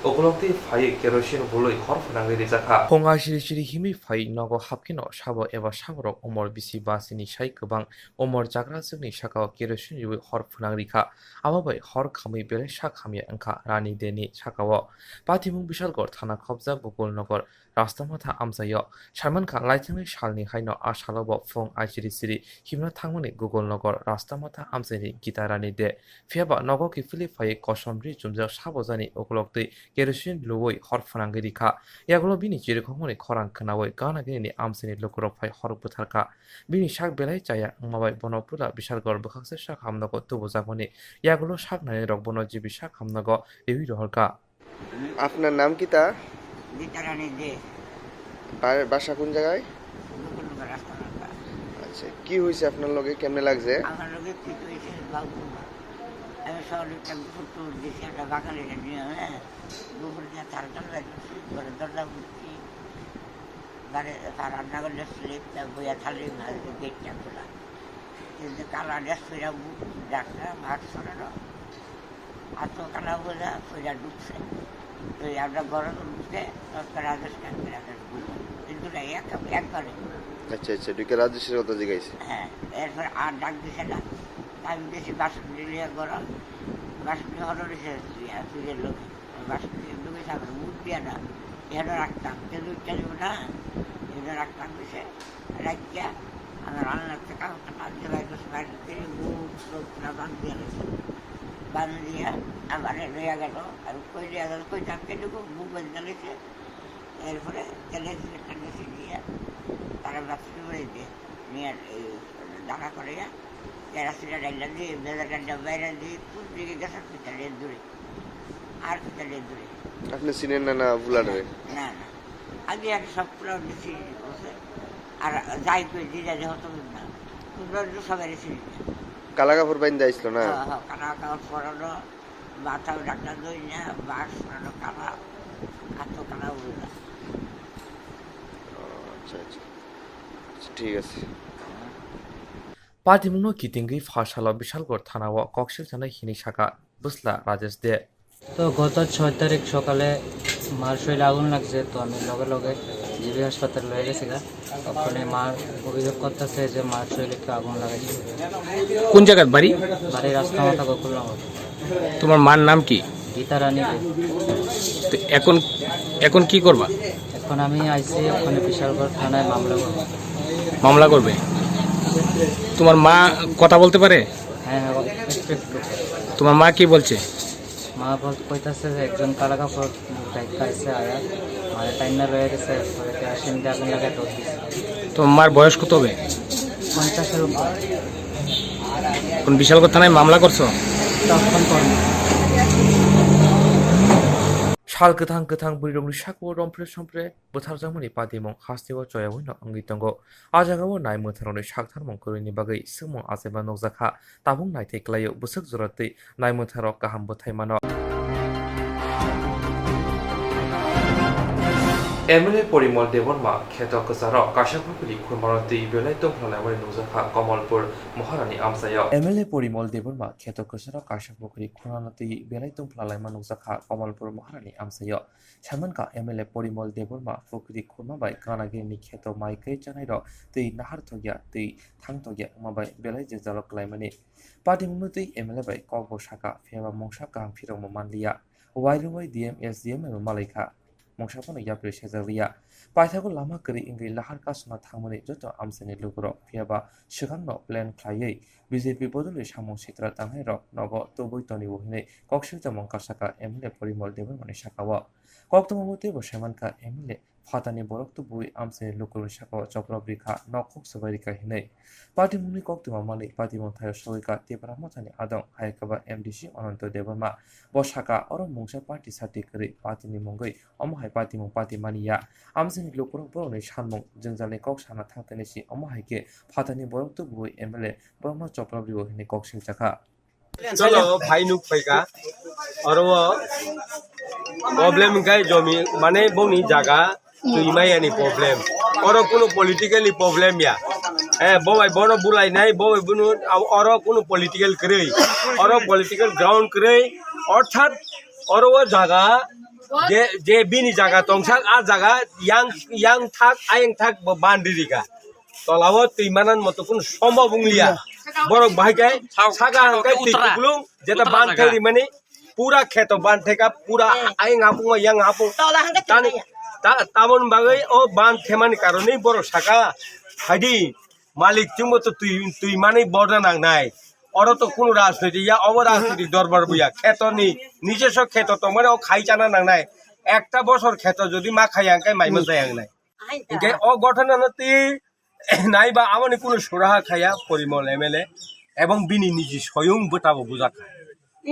ukulokti phaiwi kerosene bului hor phwnangwi rijakha. Phung ai chiri chiri himwi phai nogo hapkheno sabo eba saborok omor bisi bachini sai kwbang omor chakrajwkni sakao kerosene riwi hor phwnang rikha. Abo bai hor khamwi belai sak hamya wngkha Rani Deni sakao. Patimung Bishalgarh thana khopjak Gokulnagar Rastamatha amchaio. Saimankha, laithangnai salni haino a salo bo phung ai chiri chiri himna thangmani Gokulnagar Rastamatha amchaini Gita Rani De. Phiyaba nogo kiphilwi phaiwi kosom ri chumjak sabo jani ukulok twi kerosene luwi hor phwnangwi rikha. Yagulo bini chirikhokmani khorang khnawi gana gini ni amchaini lukurok phai hor bwtharkha. Bini sak belai chaya wngma bai bono puila Bishalgarh bwkhakse sak hamnogo tubujakmani yagulo sak nainai rok bono G B sak hamnogo riwi rohorkha. আপনার নাম কিতা? গীতারানী দে। বা-, বাসা কোন জায়গায়? গোকুলনগর রাস্তা নাকা। আচ্ছা, কি হয়েছে আপনার লগে? কেমনে লাগছে? আমার লগে কি হয়েছে বাবু? আমি সকালে একটা গুপুর টুপুর দিছি, একটা বাঙালি নিয়ে, হ্যাঁ? গুপুর দিয়ে তার দরজা করছি, ঘরের দরজা খুলছি। বারে তার রান্নাঘরে স্লিপটা বইয়া থালি ভাজতে গেটটা খোলা। কিন্তু কালা ড্রেস পরে মুখ ডাকটা ভাত সরানো। আর তো কালা বোঝা পরে ঢুকছে। তো আমরা ঘরে ঢুকছে, তৎকাল আদেশ কাটতে আদেশ বুঝে। কিন্তু না, এক-, একবারে। আচ্ছা, আচ্ছা, ঢুকে রাজেশের কথা জিজ্ঞাসা। হ্যাঁ, এরপর আর ডাক দিছে না। আমি গেছি বাসন নিয়ে ঘরে, বাসন নিয়ে হলো রেখে আসছি, আর তুই এর লোক। বাসন নিয়ে ঢুকে যাবে, মুখ দিয়ে না। এখানে রাখতাম, তেল উঠতে দেবো না, এখানে রাখতাম গেছে। রাখিয়া আমার রান্নার থেকে আমার কাজ জোগাড় করছে, বাড়িতে মুখ চোখ না বাদ দিয়ে গেছে। বাদ দিয়ে আমার লইয়া গেল, আমি কই লইয়া গেল, কই চাপকে ঢুকো, মুখ বন্ধ গেছে। এরপরে তেলের একটা গেছে দিয়ে তারা বাথরুমে দিয়ে নিয়ে এই দাঁড়া করে কেরাসিনা ডাইলা দিয়ে, বেলা ডাইলা বাইরে দিয়ে, কোন দিকে গেছে পিতালের দূরে। আর পিতালের দূরে। আপনি চিনেন না, না, ভুলারে? না, না। আমি আর সব পুরো বেশি বসে। আর যাই কই, যে যাই হতো না। তোমরা তো সবাই চিনি না। কালা কাপড় বাইন্দা আইছিল না? হ্যাঁ, হ্যাঁ, কালা কাপড় পরানো, মাথাও ঢাকা দই না, বাস পরানো কালা, হাতও কালা উল্লা। ও, আচ্ছা, আচ্ছা। আচ্ছা, ঠিক আছে। Patimungno kitingwi pha salo Bishalgarh thanao koksil chanai hinwi sakha bwsla Rajesh De. তো গত ছয় তারিখ সকালে মার শরীরে আগুন লাগছে, তো আমি লগে লগে জিবি হাসপাতাল লয়ে গেছি গা। ওখানে মার অভিযোগ করতেছে যে মার শরীরে কেউ আগুন লাগাইছে। কোন জায়গার বাড়ি? বাড়ি রাস্তা মাথা গোকুলনগর। তোমার মার নাম কি? গীতা রানী দে। তো এখন, এখন কি করবা? এখন আমি আইছি ওখানে বিশালগড় থানায় মামলা করবো। মামলা করবে? তোমার মা কথা বলতে পারে? হ্যাঁ, হ্যাঁ, একটু একটু। তোমার মা কি বলছে? মা বল-, কইতাছে যে একজন কালা কাপড় ডাইক্কা আইছে, আয়া মারে টাইনা লয়ে গেছে, পরে কেরাসিন দিয়ে আগুন লাগায় দৌড় দিছে। তোমার মার বয়স কত হবে? পঞ্চাশের উপর। কোন বিশালগড় থানায় মামলা করছো? তখন করবো। Sal kwthang kwthang bwrwirokni sakao rompre sompre bwtharjakmani patimung hasteo choyawino wngwi tongo. A jagao nai mwtharokni saktharmung kwrwini bagwi swngmung achaima nukjakha. Tabuk naithai kwlaio, bwswk jora twi nai mwtharok kaham bwthai mano. M L A Porimol Debbarma kheto kwcharo kaisa pukhuri khurmano twi belai tongphla laimani nukjakha Kamalpur Maharani amchaio. M L A Porimol Debbarma kheto kwcharo kaisa pukhuri khurmano twi belai tongphla laima nukjakha Kamalpur Maharani amchaio. Saimankha M L A Porimol Debbarma pukhuri khurma bai gana gini kheto mai kwrwi chanairok twi nahar thokya twi thang tokya wngma bai belai jwngjalo kwlaimani. Patimungno twi M L A bai kokbo sakha, phiyaba mungsa kaham phirokbo manliya. Wairwi D M, S D M bai bo malaikha. mungsa phano yapri sajak liya. Paithago lama kwrwi wngwi lahar kasuna thangmani joto amchaini lukurok, phiyaba swkangno plan khlaiwi B J P bodolni samung sitra tangnairok nogo tubui tonwi hwnwi kok swijak mung kasaka M L A Porimol Debbarmani saka-o. Koktwma motwi bo sai mankha M L A phatani borok tubui amchaini lukurokni saka-o chopra bwrwi kha, nok kok swbai rwkha hwnwi. Party mungni koktwma manwi party mung thaio sogwi kha Tipra Mothani adong hai khe ba M D C Ananto Debbarma. Bo saka, oro mungsa party sati kwrwi party ni mungwi omo hai party mung party mani ya. Amchaini lukurok borokni sanmung jwngjalni kok sana thangtani si omo hai khe phatani borok tubui M L A borokno chopra bwrwi hwnwi kok singcha kha. Cholo, phai nuk phaika. Oro o problem hwnkhe jomi, mane bongni jaga twi maya ni problem. Oro kunu political ni problem ya. Eh, bo bai bono bulai nai, bo bai bunu, oro kunu political kwrwi. Oro political ground kwrwi. Orthat oro o jaga je, je bini jaga tongsak, a jaga yang, yang thak, ayang thak bo bandri rika. Tolao twi manan moto kunu sombo wng liya. Borok bahai khe saka hwnkhe twi kuplung, jeta ban thai rimani pura kheto ban theka, pura ayang apung, yang apung. Tani, ta-, tamon bagwi o ban themani karonwi borok saka, "Haidi, malik, chwngbo to twi, twi manwi borna nangnai." Oro to kunu rajniti ya, obo rajniti dorbar bo ya. Kheto ni, nijeso kheto tongmani o khai chana nangnai. Ekta bosor kheto jodi ma khaya hwnkhe maima jaya wngnai. Hwnkhe o ghotona no twi naiba aboni kunu suraha khaya Porimol M L A ebong bini niji soyung bwtabo bujak kha.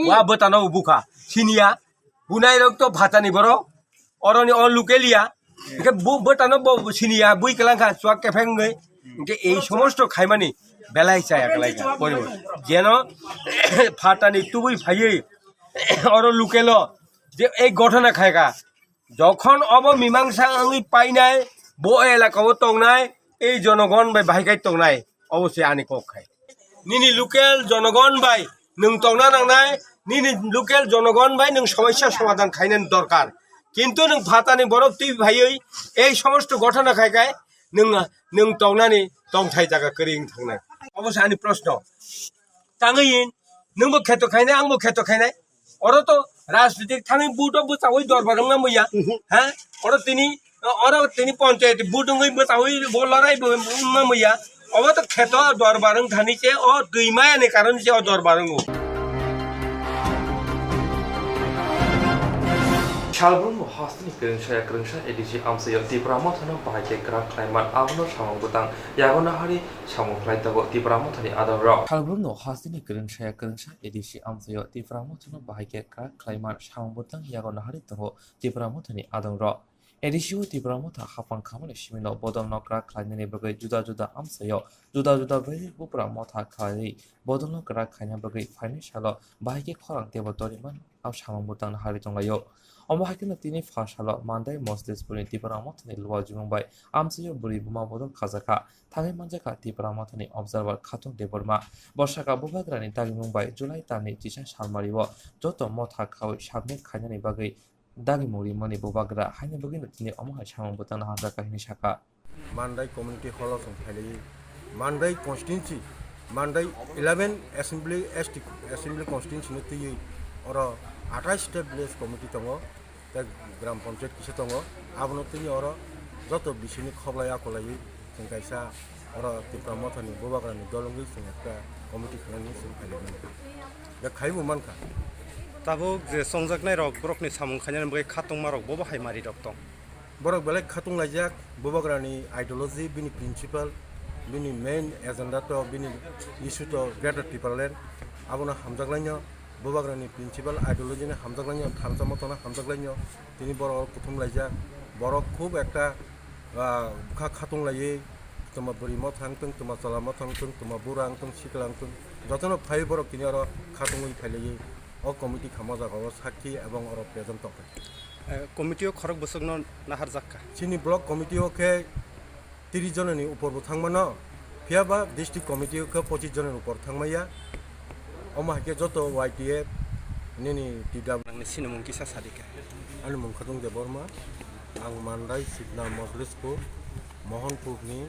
Wa bwtano bukha siniya, bunai rok to phatani borok, oroni o local ya. Hwnkhe bu-, bwtano bo siniya, bui kwlangkha chuak kepheng wngwi. Hwnkhe ei somosto khaimani belai chaya kwlaikha Porimol. Jeno phatani tubui phaiwi oro local o je ei ghotona khaikha, jokhon obo mimangsa wngwi painai, bo elaka o tongnai, ei jonogon bai bahai khai tongnai, obo se ani kok khai. Nini local jonogon bai nwng tongna nangnai, nini local jonogon bai nwng somosya somadhan khainani dorkar. Kintu nwng phatani borok twi phaiwi ei somosto ghotona khai khai nwng, nwng tongnani tongthai jaga kwrwi wng thangnai. Obo se ani proshno. Tangwi nwngbo kheto khainai, angbo kheto khainai. Oro to rajnitik thangwi vote o bwchawi dorbar wngna muya. Mhm. Ha? Oro tini, oro tini panchayat vote wngwi bwchawi bo lorai bo wngna muya. Obo to kheto dorbar wng thani se o twi maya ni karon se o dorbar wngo. Salbrum no hasteni kwrwngsa ya kwrwngsa A D C amchaio Tipra Mothano bahai khe kwrak khlaiman abono samung bwtang yago nahari samung khlai tongo Tipra Mothani adongrok. Salbrum no hasteni kwrwngsa ya kwrwngsa A D C amchaio Tipra Mothano bahai khe kwrak khlaiman samung bwtang yago nahari tongo Tipra Mothani adongrok. A D C o Tipra Motha hapang khamani simino bodolno kwrak khlainani bagwi juda juda amchaio juda juda bwrwi bupra motha khlaiwi bodolno kwrak khaina bagwi phainai salo bahai khe khorang teibo toriman abo samung bwtang nahari tonglaio. Omo hai kheno tini pha salo Mandai Moslesh Purni Tipra Mothani Luwa Jumung bai amchaio bwrwi buma bodol khajakha. Thangwi manjakha Tipra Mothani Observer Khatung Debbarma. Bo saka Bubagrani dagimung bai July talni chisa salmario joto motha khawi submit khainani bagwi dagimung rimani Bubagra haini bagwino tini omo hai samung bwtang naharjakha hwnwi sakha. Mandai Community Hall o chwng phailaiwi Mandai constituency, Mandai eleven Assembly, S T Assembly Constituency no twiwi oro athais ta village committee tongo, tei Gram Panchayat kisa tongo. Abono twiwi oro joto bisini khoblai akolaiwi chwng kaisa oro Tipra Mothani Bubagrani dol wngwi chwng ekta committee khlainani chwng phailai mano. Da khaibo mankha. Tabuk je chongjaknai rok, borokni samung khainani bagwi khatungma rok bobo hai mari rok tong. Borok belai khatung laijak, Bubagrani ideology, bini principle, bini main agenda to, bini issue to Greater Tipraland. Abono hamjaklainw, Bubagrani principle, ideology no hamjaklainw, thansa motono hamjaklainw. Tini borok kuthum laijak, borok khub ekta, ah, bwkha khatung laiwi, tongma bwrwi motha wngtong, tongma chwla motha wngtong, tongma bura wngtong, sikla wngtong, jotono phaiwi borok tini oro khatungwi phailaiwi o committee khamajak o sakhi ebong oro present tongkha. Eh, committee o khorok bwswkno naharjak kha. Chini block committee o khe tiris jonani upor bo thangmano, phiya ba district committee o khe pochis jonani upor thangmaya. Omo hai khe joto Y T F nini T W. Nangni sinimung kisa sadi khe. Ani mung Khatung Debbarma, ang Mandai Sibna Mojlispur, Mohanpurni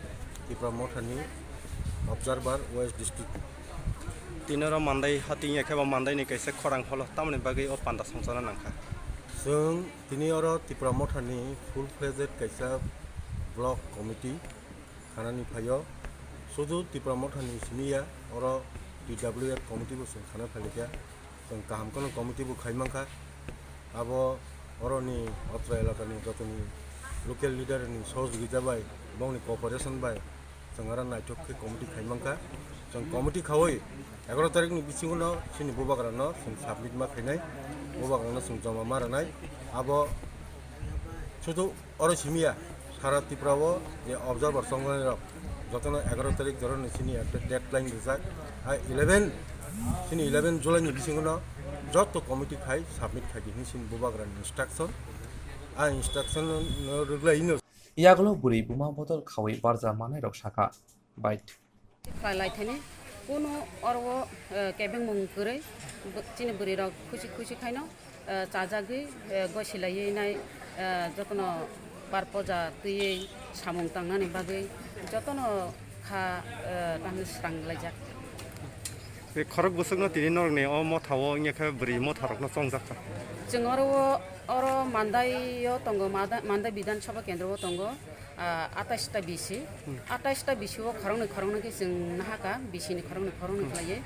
Tipra Mothani Observer West District. Tini oro Mandai hating ya khe bo Mandai ni kaisa khorang holo, tamoni bagwi o panda songchana nangkha. Chwng tini oro Tipra Mothani full fledged kaisa block committee khanani phaio. Sudu Tipra Mothani simi ya, oro T W F committee bo chwng khana phaikha. Chwng kaham kheno committee bo khai mankha. Abo oroni Otra elakani jotoni local leader ni sohojogita bai bongni cooperation bai chwng aro naithok khe committee khai mankha. Chwng committee khaui egaroh tarikh ni bisingo no chini bubagra no chwng submit ma khainai, bubagra no chwng joma ma rwnai. Abo sudu oro simi ya, sara Tripura o je observer chongmani rok jotono egaroh tarikh jora ni chini ekta deadline rijak. A eleven, chini eleven July ni bisingo no joto committee khai submit khai di hinwi chini bubagra ni instruction. A instruction no rwglai no. Yagulo bwrwi buma bodol khaui barja manai rok sakha. Bait. Khlai lai thani, kunu oro, eh, kebengmung kwrwi, bo-, chini bwrwi rok khusi khusi khaino, eh, chajagwi, eh, gosi laiwi nai, eh, jotono bar poja twiwi samung tangnani bagwi jotono kha, eh, tamo swrang laijak. Tei khorok bwswkno tini norokni o motha o wngya khe bwrwi motha rokno chongjak kha. Chwng oro o, oro Mandai o tongo, Mada-, Mandai Bidhan Sabha Kendro o tongo. Ah, atais ta bisi. Hmm. Atais ta bisi o khoroknwi khoroknwi khe chwng nahaka, bisi ni khoroknwi khoroknwi Hmm. khlaiwi.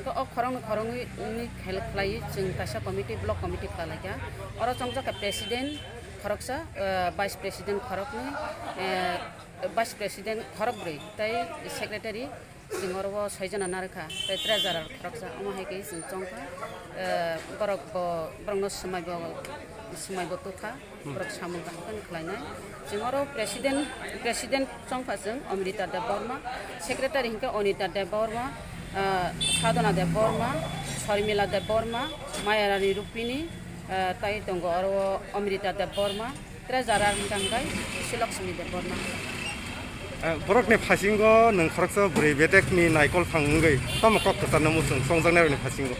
To o khoroknwi khoroknwi wngwi khel-, khlaiwi chwng kaisa committee, block committee khlai laikha. Oro chongjak kha president khoroksa, ah, vice president khoroknwi, eh, vice president khorokbrwi tei secretary. Chwng oro o soi jona narwkha, tei treasurer khoroksa, omo hai khe chwng chongkha. Eh, borok bo, borokno swmai bo, swmai bo tukha, Hmm. borok samung kaham khe khlainai. Chwng oro president, president chongkha chwng Amrita Debbarma, secretary hinkhe Anita Debbarma, eh, Sadhana Debbarma, Sharmila Debbarma, Mayarani Rupini, eh, tei tongo oro o Amrita Debbarma. Treasurer hwnkha hwnkhe Sri Lakshmi Debbarma. Eh, borokni phasingo nwng khoroksa bwrwi bedekni naikol phang wngwi tamo kok kwcharno muchung chongjaknairokni phasingo?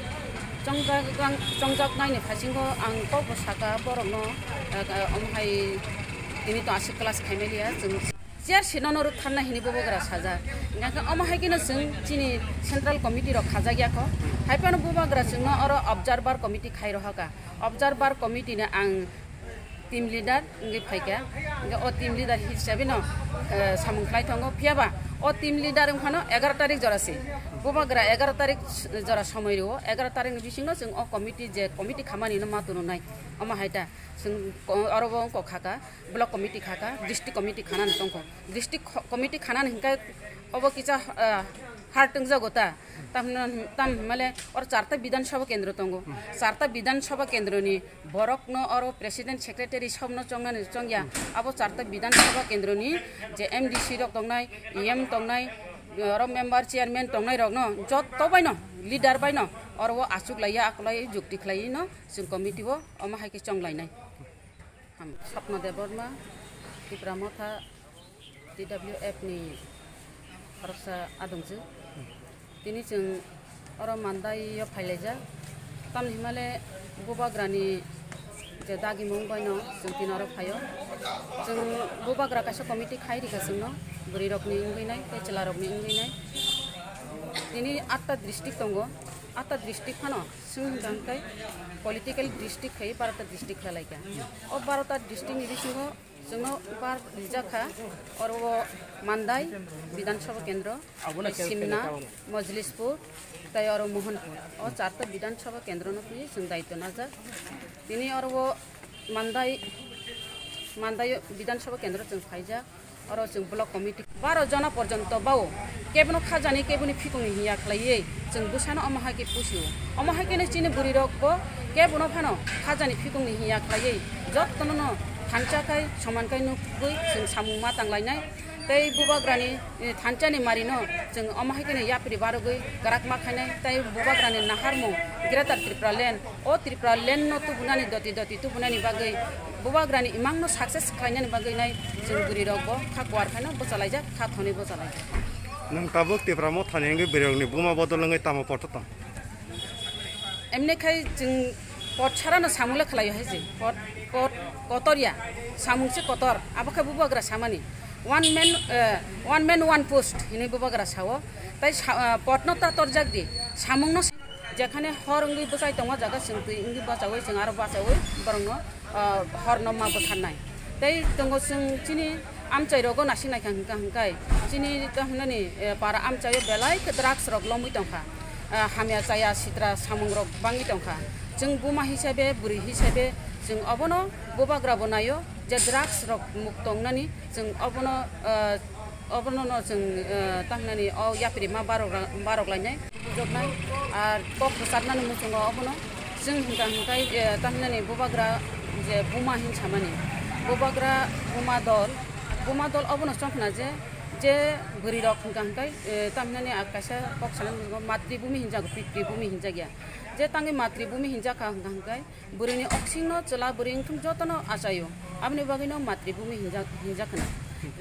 Chongjak-, chongjaknaini phasingo ang kokbo sakha borokno, eh, omo hai tini to aswk class khaimaliya chwng chair sinono rwktharna hini bubagra sajak. Hwnkhe omo hai kheno chwng chini central committee rok khajak yakho. Haiphano bubagra chwngno oro observer committee khai rohakha. Observer committee ni ang team leader wngwi phaikha. Hwnkhe o team leader hisabe no, eh, samung khlai thango. Phiya ba o team leader wngphano egaroh tarik jora se. Bubagra egaroh tarik jora somoi rwo. Egaroh tarik ni bisingno chwng o committee je committee khamani no ma tununai. Omo hai ta chwng ko-, oro bo wngkok khaka, block committee khaka, district committee khanani tongkho. District kho-, committee khanani hinkhe obo kisa, eh, hard wngjago ta. Tamno, tam hwnmale oro charta Bidhan Sabha kendro tongo. Charta Bidhan Sabha kendroni borokno oro president, secretary sobno chongnani chongya. Abo charta Bidhan Sabha kendroni je M D C rok tongnai, E M tongnai, oro member, chairman tongnai rokno jotto baino, leader baino oro o achuk laiya, akolai jukti khlaiwi no chwng committee o omo hai khe chonglainai. Ham, Swapna Debbarma, Tipra Motha, T W F ni khoroksa adongchuk. Tini chwng oro Mandai o phailaijak. Tamni hwnmale bubagrani je dagimung baino chwng tini oro phaio. Chwng bubagra kaisa committee khai rikha chwngno, bwrwirokni wngwi nai tei chwlarokni wngwi nai. Tini atta district tongo, atta district phano chwng hwnkha hwnkhe political district khai barota district khlai laikha. O barota district ni bisingo chwngno bar rijak kha, oro o Mandai Bidhan Sabha Kendro, tei Simna, Mojlispur, tei oro Mohanpur. O charta Bidhan Sabha Kendro no twi chwng daityo najak. Tini oro o Mandai, Mandai Bidhan Sabha Kendro chwng phaijak. Oro chwng block committee baro jona porjonto bao kebono khajani, keboni phikongni hinya khlaiwi chwng bwsano omo hai khe pusio. Omo hai kheno chini bwrwirok bo kebono phano khajani phikongni hinya khlaiwi jottono no thansa khai soman khai nukgwi chwng samung ma tanglainai. Tei bubagrani, eh, thansani marino chwng omo hai kheno yapri barogwi kwrak ma khainai. Tei bubagrani naharmung Greater Tripura Land, o Tripura Land no tubunani doti doti tubunani bagwi, bubagrani imangno success khlainani bagwi nai chwng bwrwirok bo kha kuar khaino bwchalaijak, kha thonwi bwchalaijak. Nwng tabuk Tipra Mothani wngwi bwrwirokni buma bodol wngwi tamo pot tong? Emni khai chwng pot sarano samung le khlaio hai se. Pot, pot kotor ya, samung se kotor. Abo khe bubagra samani. One man, eh, one man, one post hinwi bubagra sao. Tai sa-, eh, potno ta torjak di, samungno. Jekhane hor wngwi bwchai tongma jaga chwng twi wngwi bachaui chwng aro bachaui borokno ah, horno ma bwtharnai. Tei tongo chwng chini amchai rogo nasing naikha hwnkha hwnkhe chini tamo hwnani, eh, para amchaio belai khe drugs rok lomwi tongkha. Ah, hamya chaya sitra samung rok bangwi tongkha. Chwng buma hisabe, bwrwi hisabe chwng obono bubagra bo naio je drugs rok mukto wngnani chwng obono, ah, Obono no chwng, eh, tamhinani o yapri ma barok ra-, barok lainai, bujoknai, ar kok rwchapnani muchungo obono chwng hwnkha hwnkhe, eh, tamhinani bubagra je buma hin samani, bubagra buma dol, buma dol obono chongkhna je, je bwrwi rok hwnkha hwnkhe, eh, tamhinani a kaisa kok sanani muchungo matribhumi hinjago, pitribhumi hinjakya. Je tangwi matribhumi hinjakha hwnkha hwnkhe bwrwini oksingno chwla bwrwi wngthung jotono achaio, aboni bagwino matribhumi hinjak-, hinjak khna,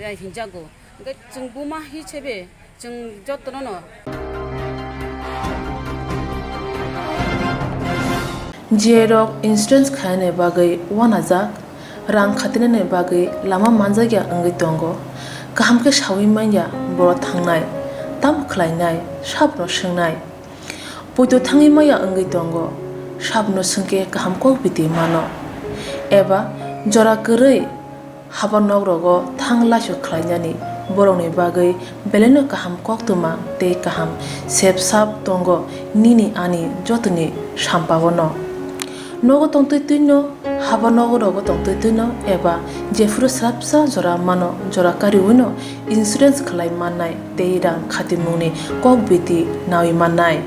eh, hinjago. Hwnkhe chwng buma hi sebe chwng jotono no. J rok insurance khainani bagwi uanajak, rang khatinani bagwi lama manjakya wngwi tongo. Kaham khe saui manya borok thangnai, tamo khlainai, sabono swngnai. Poito thangwi maya wngwi tongo, sabono swngkhe kaham kok biti mano. Eba jora kwrwi haba nok rogo thang laisok khlainani borokni bagwi belaino kaham koktwma tei kaham sep sap tongo nini ani jotoni sampao no. Nogo tongtwi twino, haba nogo rogo tongtwi twino eba jephuru swrapsa jora mano jora kariwino insurance khlai mannai tei rang khatimungni kok biti nawi mannai.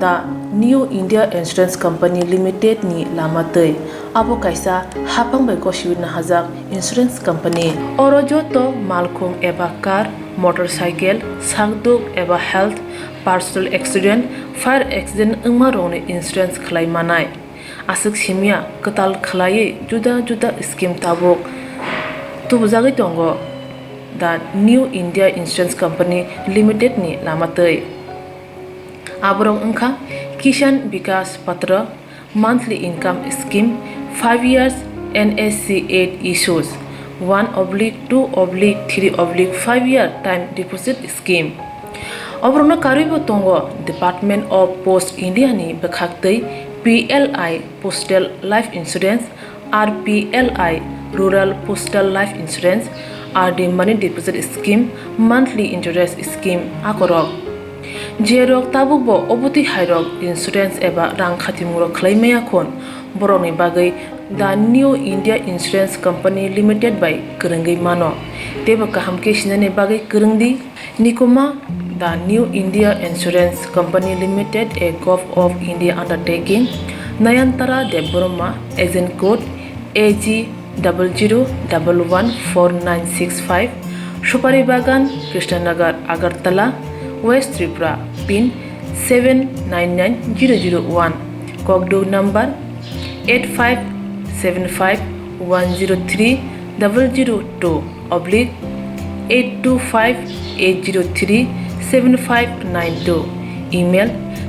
The New India Insurance Company Limited ni lama twi. Abo kaisa haphang bai gosiwi nahajak insurance company. Oro joto malkhung eba car, motorcycle, sakduk eba health, personal accident, fire accident wngma rokni insurance khlai manai. Aswk simya kwtal khlaiwi juda juda scheme tabuk tubujagwi tongo the New India Insurance Company Limited ni lama twi. Aborok wngkha Kisan Vikas Patra, monthly income scheme, five years N S C eight issues, one oblique two oblique three oblique five year time deposit scheme. Oborokno karwibo tongo Department of Post India ni bwkhaktwi P L I Postal Life Insurance, R P L I Rural Postal Life Insurance, R D Money Deposit Scheme, Monthly Interest Scheme akorok. Jerok tabukbo obotwi hairok insurance eba rang khatimungrok khlai maya khun, borokni bagwi The New India Insurance Company Limited bai kwrwngwi mano, teibo kaham khe sinani bagwi kwrwng di. Nikuma, The New India Insurance Company Limited, a Govt of India undertaking, Nayantara Debbarma, agent code A G double zero double one four nine six five, Supari Bagan, Krishnanagar, Agartala, West Tripura, pin seven nine nine zero zero one, Kokduk number eight five seven five one zero three double zero two oblique eight two five eight zero three seven five nine two, email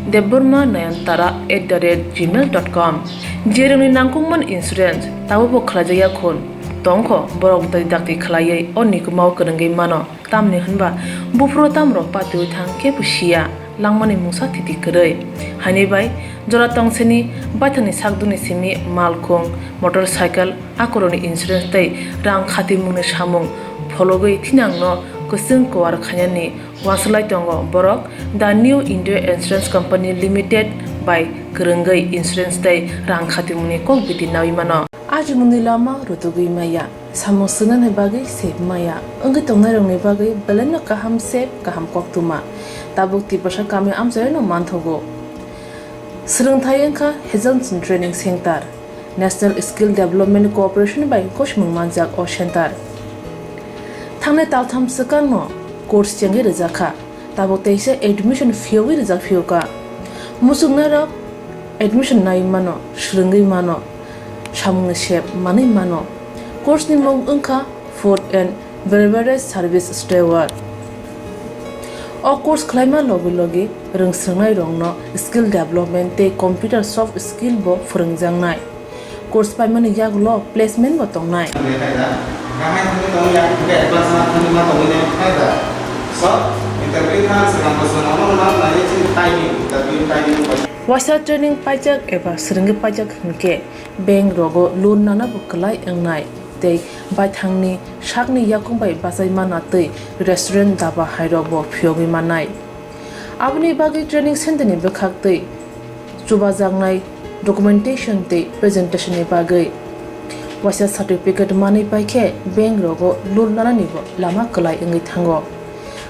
debbarma nayantara at the rate gmail dot com. Jerokni nangkukmani insurance tabukbo khlaijakya khun tongkho, borok dai dakti khlaiwi o nikumao kwrwngwi mano. Tamni hwnba buphuru tamrok patiwi thang khe bo siya, langmani mungsa thiti kwrwi. Haini bai jora tongseni baithangni sakdukni simi malkhung, motorcycle, akorokni insurance tei rang khatimungni samung phologwi thinangno kwchwng kuar khainani uansuk lai tongo borok The New India Insurance Company Limited bai kwrwngwi insurance tei rang khatimungni kok biti nawi mano. Ajimungni lama rutugwi maya. Samung swngnani bagwi sep maya wngwi tongnairokni bagwi belaino kaham sep, kaham koktwma tabuk Tiprasa kami amchaino manthogo. Swrwngthai wngkha Hazelson Training Center, National Skill Development Corporation bai gosimung manjak o center. Thangnai taltham swkangno course chengwi rwjakha. Tabuk teisa admission phiyogwi rijak phiyokha. Muchungnairok admission naiwi mano, swrwngwi mano, samungni sep manwi mano. Course ni mung wngkha Food and Beverage Service Steward. O course khlaima logi logi rwngswrwngnairokno skill development tei computer soft skill bo phwrwngjaknai. Course paimani yagulo placement bo tongnai. Waisa training paijak eba swrwngwi paijak hwnkhe bank rogo loan nanabo kwlai wngnai tei baithangni sakni yakung bai bachai mana tei restaurant daba hairokbo phiyogwi mannai. Aboni bagwi training center ni bwkhak tei chubajaknai documentation tei presentation ni bagwi waisa certificate manwi paikhe bank rogo loan nananibo lama kwlai wngwi thango.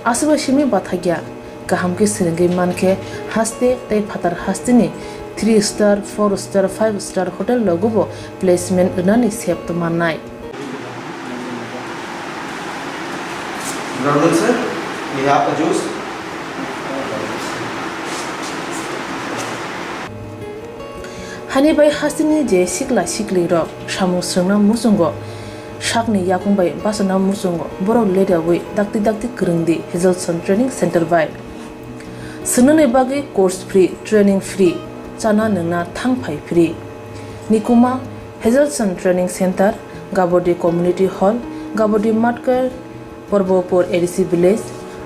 Aswkbai simi bathakya. Kaham khe swrwngwi mankhe haste tei phatar hasteni three star, four star, five star hotel rogobo placement rwnani sep tongmannai. Brother sir, we have a juice. Hani bai hasteni je sikla siklirok samung swrwngna muchungo sakni yakung bai bachana muchungo borok leriawi dakti dakti kwrwngdi Hazelson Training Center bai. Swngnani bagwi course free, training free, chana nwngna thang phai free. Nikuma, Hazelson Training Center, Gabodi Community Hall, Gabodi Matkar, Porbopur A D C Village,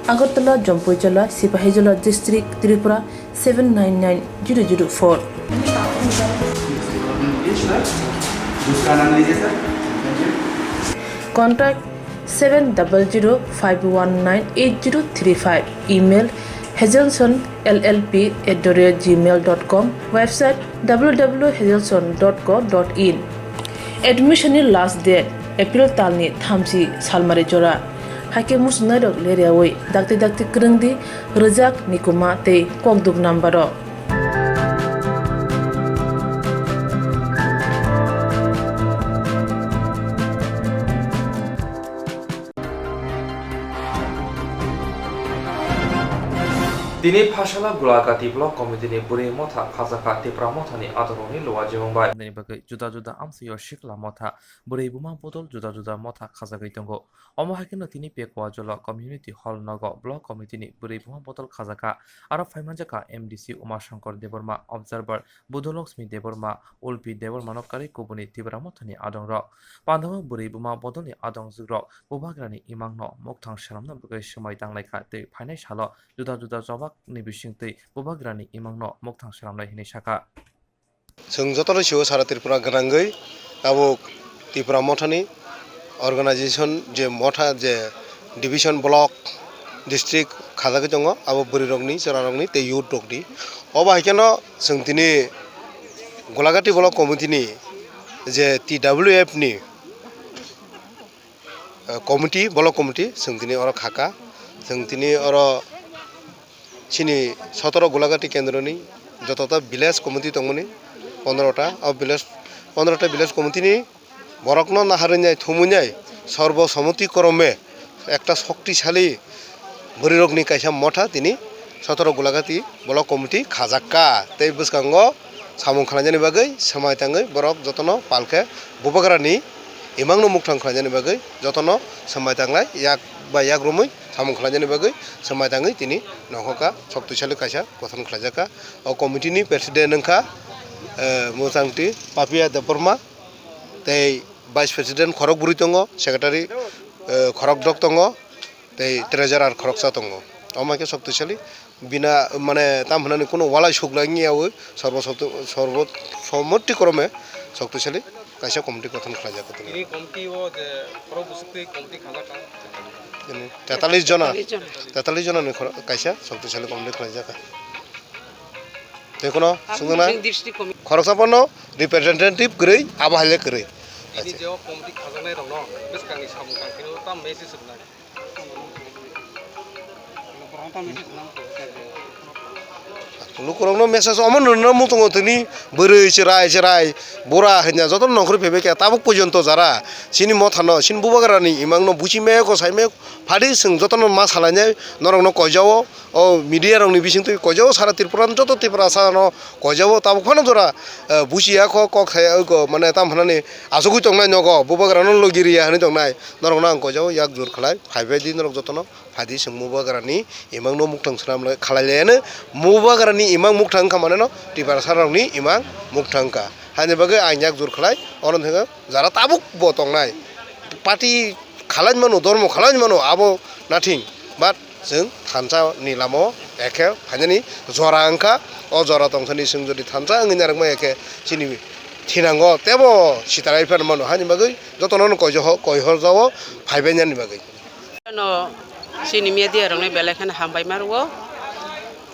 Agartala, Jampuijala, Sipahijola District, Tripura seven nine nine zero zero four. दूसरा नाम लीजिए sir. Contact seven double zero five one nine eight zero three five. Email hazelson L L P at the rate gmail dot com. Website w w w hazelson dot co dot in. Admission ni last date April talni thamchi salmari jora. Haikhe muchungnairok leriawi dakti dakti kwrwngdi rwjak nikuma tei kokduk number o. Tini Phasala Gulagati Block Committee ni bwrwi motha khajaka Tipra mothani adorokni luajimung bai. Nini bagwi juda juda amsio sikla motha, bwrwi buma bodol juda juda motha khajagwi tongo. Omo hai kheno tini Pekwa Jolo Community Hall nogo Block Committee ni bwrwi buma bodol khajaka. Aro phaimanjakha M D C Uma Shankar Debbarma, Observer Budholoxmi Debbarma, Ulpi Debbarmano karwi kubuni Tipra mothani adongrok. Pandao bwrwi buma bodolni adongjukrok bubagrani imangno mokthang swnamna bagwi swmai tanglaikha tei phainai salo juda juda chobakni bisingtwi bubagrani imangno mokthang swnamnai hwnwi sakha. Chwng jotono sio sara Tripura gwnangwi tabuk Tipra mothani organization je motha je division block district khajagwi tongo, abo bwrwirokni, chwrairokni tei youth rokni. Obo hai kheno chwng tini Gulagati Block Committee ni je T W F ni, eh, committee, Block Committee, chwng tini oro khaka. Chwng tini oro chini sotoro Gulagati kendroni jotota village committee tongmani pondrota. O village, pondrota village committee ni borokno naharwi nai, thumwi nai, sorbo somoti krome ekta shoktisali bwrwirokni kaisa motha tini sotoro Gulagati Block Committee khajakka. Tei bwskango samung khlainani bagwi swmai tangwi borok jotono palkhe bubagrani imangno mukthang khlainani bagwi jotono swmai tanglai, yak bai yak romwi samung khlainani bagwi swmai tangwi tini nongkhoka shoktisali kaisa gothon khlaijakka. O committee ni president wngkha, eh, Mosangti Papia Debbarma. Tei vice president khorok bwrwi tongo, secretary, eh, khorok dok tongo, tei treasurer khoroksa tongo. Omo hai khe shoktisali bina, mane, tam hwnani kuno walai suk lai wngya ui sorbo soto-, sorbo somoti krome shoktisali kaisa committee gothon khlaijak. Tini committee o je khorok bwswk twi committee khajak kha? Tini tetalis jona, tetalis jona. Tetalis jona ni khorok kaisa shoktisali committee khlaijak kha. Tei kuno swngnai khoroksa phano representative kwrwi, abo hai le kwrwi. Tini je o committee khajaknai rokno bwskangni samung tang phino tam message rwnai? Lukurokno message omo rwna muchungo tini bwrwi chwrai chwrai bura hwnya jotono nongkhorwi phaibai khe tabuk porjonto jara chini mothano chini bubagrani imangno buchi maya ko sai maya ko phadi chwng jotono ma salainai norokno koijao. O media rokni bisingtwi koijao sara Tripura joto Tiprasa no koijao tabuk phano jora, eh, buchiya kho kok thai, eh, ko mane tam hwnani achugwi tongnai nogo bubagrano logi riya hwnwi tongnai norokno ang koijao yak jur khlai phaibai di norok jotono phaidi chwng bubagrani imangno mukthang swnam lai khalai laiano bubagrani imang mukthang wngkha maneno Tiprasa rokni imang mukthang wngkha haini bagwi ang yak jur khlai ono thangkhe jara tabuk bo tongnai party khalai mano dormo khalai mano abo nothing but Chwng thansa ni lama o ekhe phainani jora wngkha. O jora tongthani chwng jodi thansa wngwi narwkma ekhe chini thinango tebo sitarai phano mano. Hani bagwi jotono no koijo-, koihorjao phaibainani bagwi. No chini media rokni belai kheno hambai ma rwo.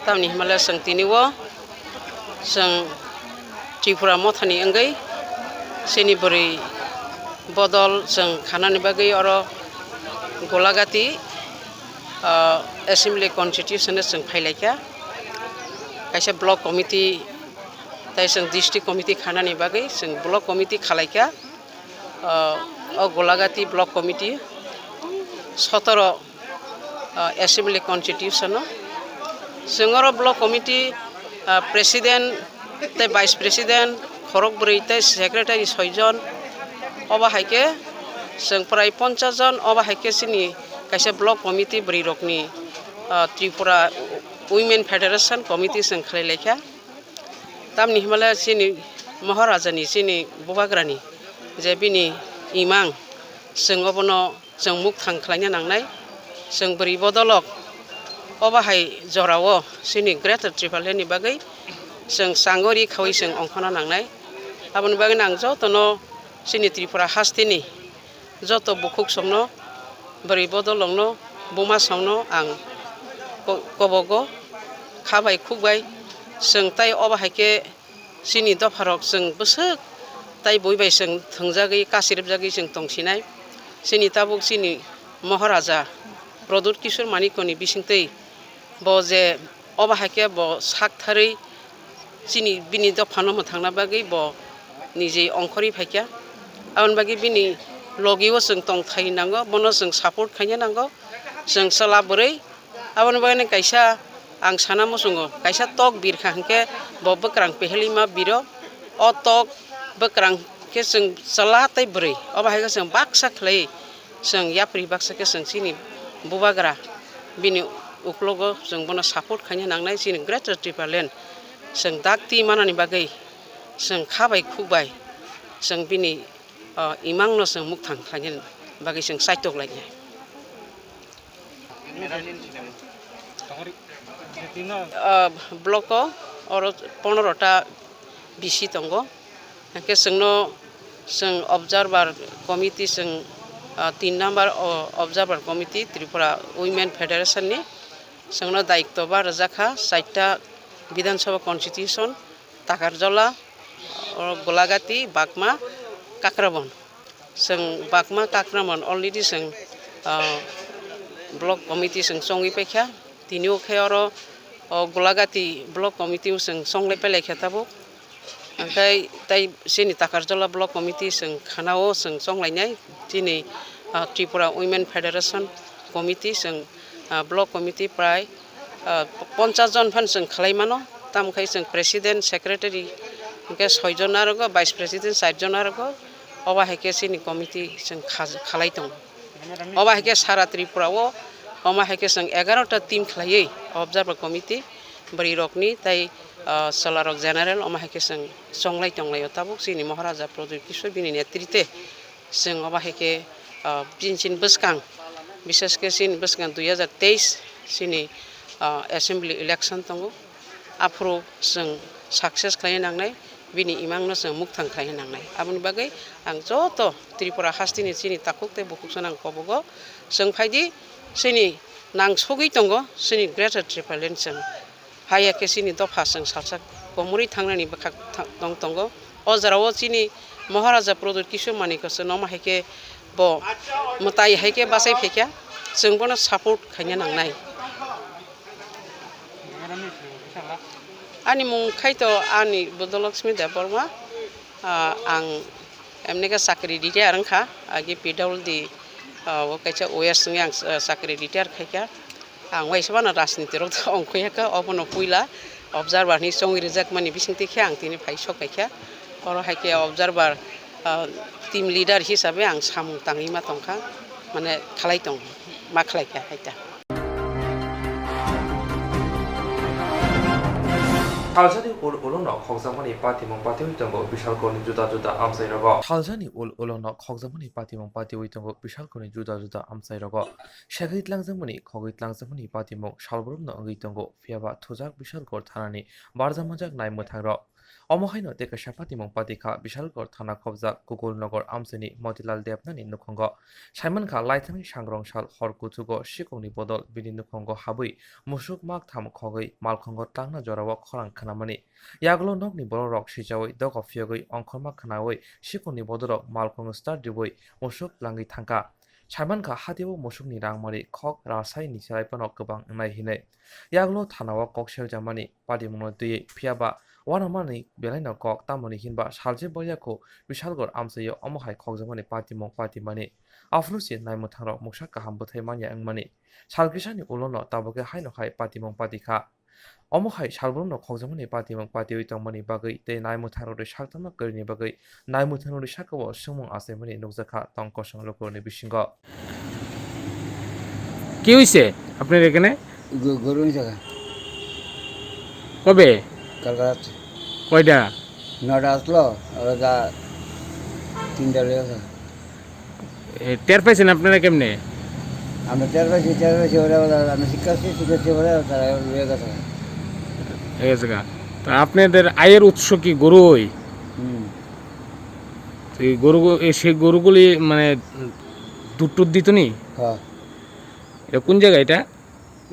Tamni hwnba le chwng tini o chwng Tripura mothani wngwi chini bwrwi bodol chwng khanani bagwi oro Golagati, ah, assembly constitution o chwng phailaikha. Kaisa block committee tei chwng district committee khanani bagwi chwng block committee khalaikha. Ah, o Golagati block committee sotoro, ah, assembly constitution o. Chwng oro block committee, ah, president tei vice president khorok bwrwi tei secretary soi jon. Obo hai khe chwng prai ponchas jon. Obo hai khe chini kaisa block committee bwrwi rokni, ah, Tripura Women Federation Committee chwng khlai laikha. Tamni hwnba le chini Maharaja ni, chini Bubagra ni je bini imang, chwng obono chwng mukthang khlaina nangnai. Chwng bwrwi bodolok obo hai jorao chini Greater Tipraland ni bagwi chwng changori khaui chwng ongkhorna nangnai. Aboni bagwi ang jotono chini Tripura hasteni joto bukhuk songno, bwrwi bodolrokno, buma songno ang ko-, kobogo kha bai khuk bai. Chwng tai obo hai khe chini dopharok chwng bwswk tai bui bai chwng thwngjagwi, kasiripjagwi chwng tongsinai. Chini tabuk chini Maharaja Pradyut Kishore Manikyani bisingtwi bo je obo hai khe bo sak tharwi chini bini dophano mwthangna bagwi bo niji ongkhorwi phaikha. Aboni bagwi bini logio chwng tongthai nango, bono chwng support khaina nango. Chwng chwla bwrwi, aboni bagwi kaisa ang sana muchungo, kaisa tok birkha hwnkhe bo bwkrang pehelima biro. O tok bwkrang khe chwng chwla tei bwrwi, obo hai khe chwng baksa khlai. Chwng yapri baksa khe chwng chini Bubagra bini uklogo chwng bono support khaina nangnai, chini Greater Tipraland chwng dakti manani bagwi chwng kha bai khuk bai chwng bini, o, imangno chwng mukthang khlaina bagwi chwng chaitok lainai. O, block o oro pondro ta B C tongo. Hwnkhe chwngno, chwng observer committee, chwng, ah, tin number o observer committee Tripura Women Federation ni chwngno daityo ba rwjakha, chaita Bidhan Sabha constitution, Takarjala, o Golagati, Bakma, Kakrabon. Chwng Bakma, Kakrabon already chwng, ah, block committee chwng chongwi paikha. Tini o khe oro, o Golagati block committee o chwng chonglai pailaikha tabuk. Hwnkhe tai chini Takarjala block committee chwng khanao chwng chonglainai. Chini, ah, Tripura Women Federation committee chwng, ah, block committee prai, ah, ponchas jon phan chwng khlai mano. Tamo khai chwng president, secretary hwnkhe soi jon arogo, vice president char jon arogo. Obo hai khe chini committee chwng kha-, khalai tongo. Obo hai khe sara Tripura o, omo hai khe chwng egarota team khlaiwi observer committee bwrwi rokni tei, ah, chwla rok general, omo hai khe chwng chonglai tonglaio. Tabuk chini Maharaja Pradyut Kishore bini netrite chwng obo hai khe, ah, bini chini bwskang, bishes khe chini bwskang dui hajar teis chini, ah, assembly election tongo. Aphuru chwng success khlai nangnai, bini imangno chwng mukthang khlai nangnai. Aboni bagwi ang joto Tripura hasteni chini takhuk tei bukhuk swnang kobogo chwng phaidi, chini nang sogwi tongo, chini Greater Tipraland chwng. Haiya khe chini dopha chwng salsa komorwi thangnani bwkhak tha-, tong tongo. O jorao chini Maharaja Pradyut Kishore Manikya chwng omo hai khe bo mwtai hai khe bachai phaikha, chwng bono support khaina nangnai. Ani mung khai to ani Budolakshmi Debbarma, ah, ang emni khe chakri retire wngkha, agi P W D, ah, o kaisa O S wngwi ang, ah, chakri retire khaikha. Ang waisa mano rajniti rok ongkhoya kha, obono puila observer hinwi chongwi rijak mani bisingtwi khe ang tini phai sok khaikha. Oro hai khe observer, ah, team leader hisabe ang samung tangwi ma tongkha, mane khlai tong, ma khlai kha hai ta. Thalsani ul ulono khokjakmani patimung patiwi tongo Bishalkorni juda juda amchairogo. Thalsani ul ulono khokjakmani patimung patiwi tongo Bishalkorni juda juda amchairogo. Segwi tlangjakmani, khogwi tlangjakmani patimung salbrumno wngwi tongo, phiyaba thujak Bishalkor thanani barjamanjak nai mwthangrok. Omo haino tei kaisa patimung patikha Bishalkor thana khobjak Kukulnogor amchaini Motilal Debnani nukhungo. Saimankha, laithani sangrong sal hor kuchugo sikongni bodol bini nukhungo habwi musuk maktham khogwi malkhungo tangna jorao khorang khnamani. Yagulo nokni borokrok sichaui doga phiyogwi ongkhorma khnaui sikongni bodolrok malkhung start riui musuk langwi thangkha. Saimankha, hatio musukni rangmari khok rasaini chwrai phano kwbang wngnai hinwi. Yagulo thanao kok seljamani patimungno twiwi, phiyaba uanamani belaino kok tamoni hinba salje boyakho Bishalkor amchaio omo hai khokjakmani patimung patimani. Aphuru se naimwthangrok mungsa kaham bwthai manya wngmani. Sal kisani ulono tabukhe haino hai patimung patikha. Omo hai salbrumno khokjakmani patimung patiwi tongmani bagwi tei naimwthangrokni saktamno kwrwini bagwi naimwthangrokni sakao swngmung achaimani nukjakha tong kosong lukurokni bisingo. কি হইছে আপনার এখানে? গ-, গরু নিছে গা। কবে? কালকে রাত্রে। কয়টা? নটা আসলো, ওরা যা তিনটা লয়ে গেছে। এ, টের পাইছেন আপনারা কেমনে? আমরা টের পাইছি, টের পাইছি, ওরা, ওরা, আমি শিক্ষা করছি, শিক্ষা করছি, ওরা, তারা লয়ে গেছে। ঠিক আছে গা। তো আপনাদের আয়ের উৎস কি গরুই? হুম। তো এই গরু, এই সেই গরুগুলি মানে দুধ টুধ দিত নি? হ্যাঁ। এটা কোন জায়গা এটা?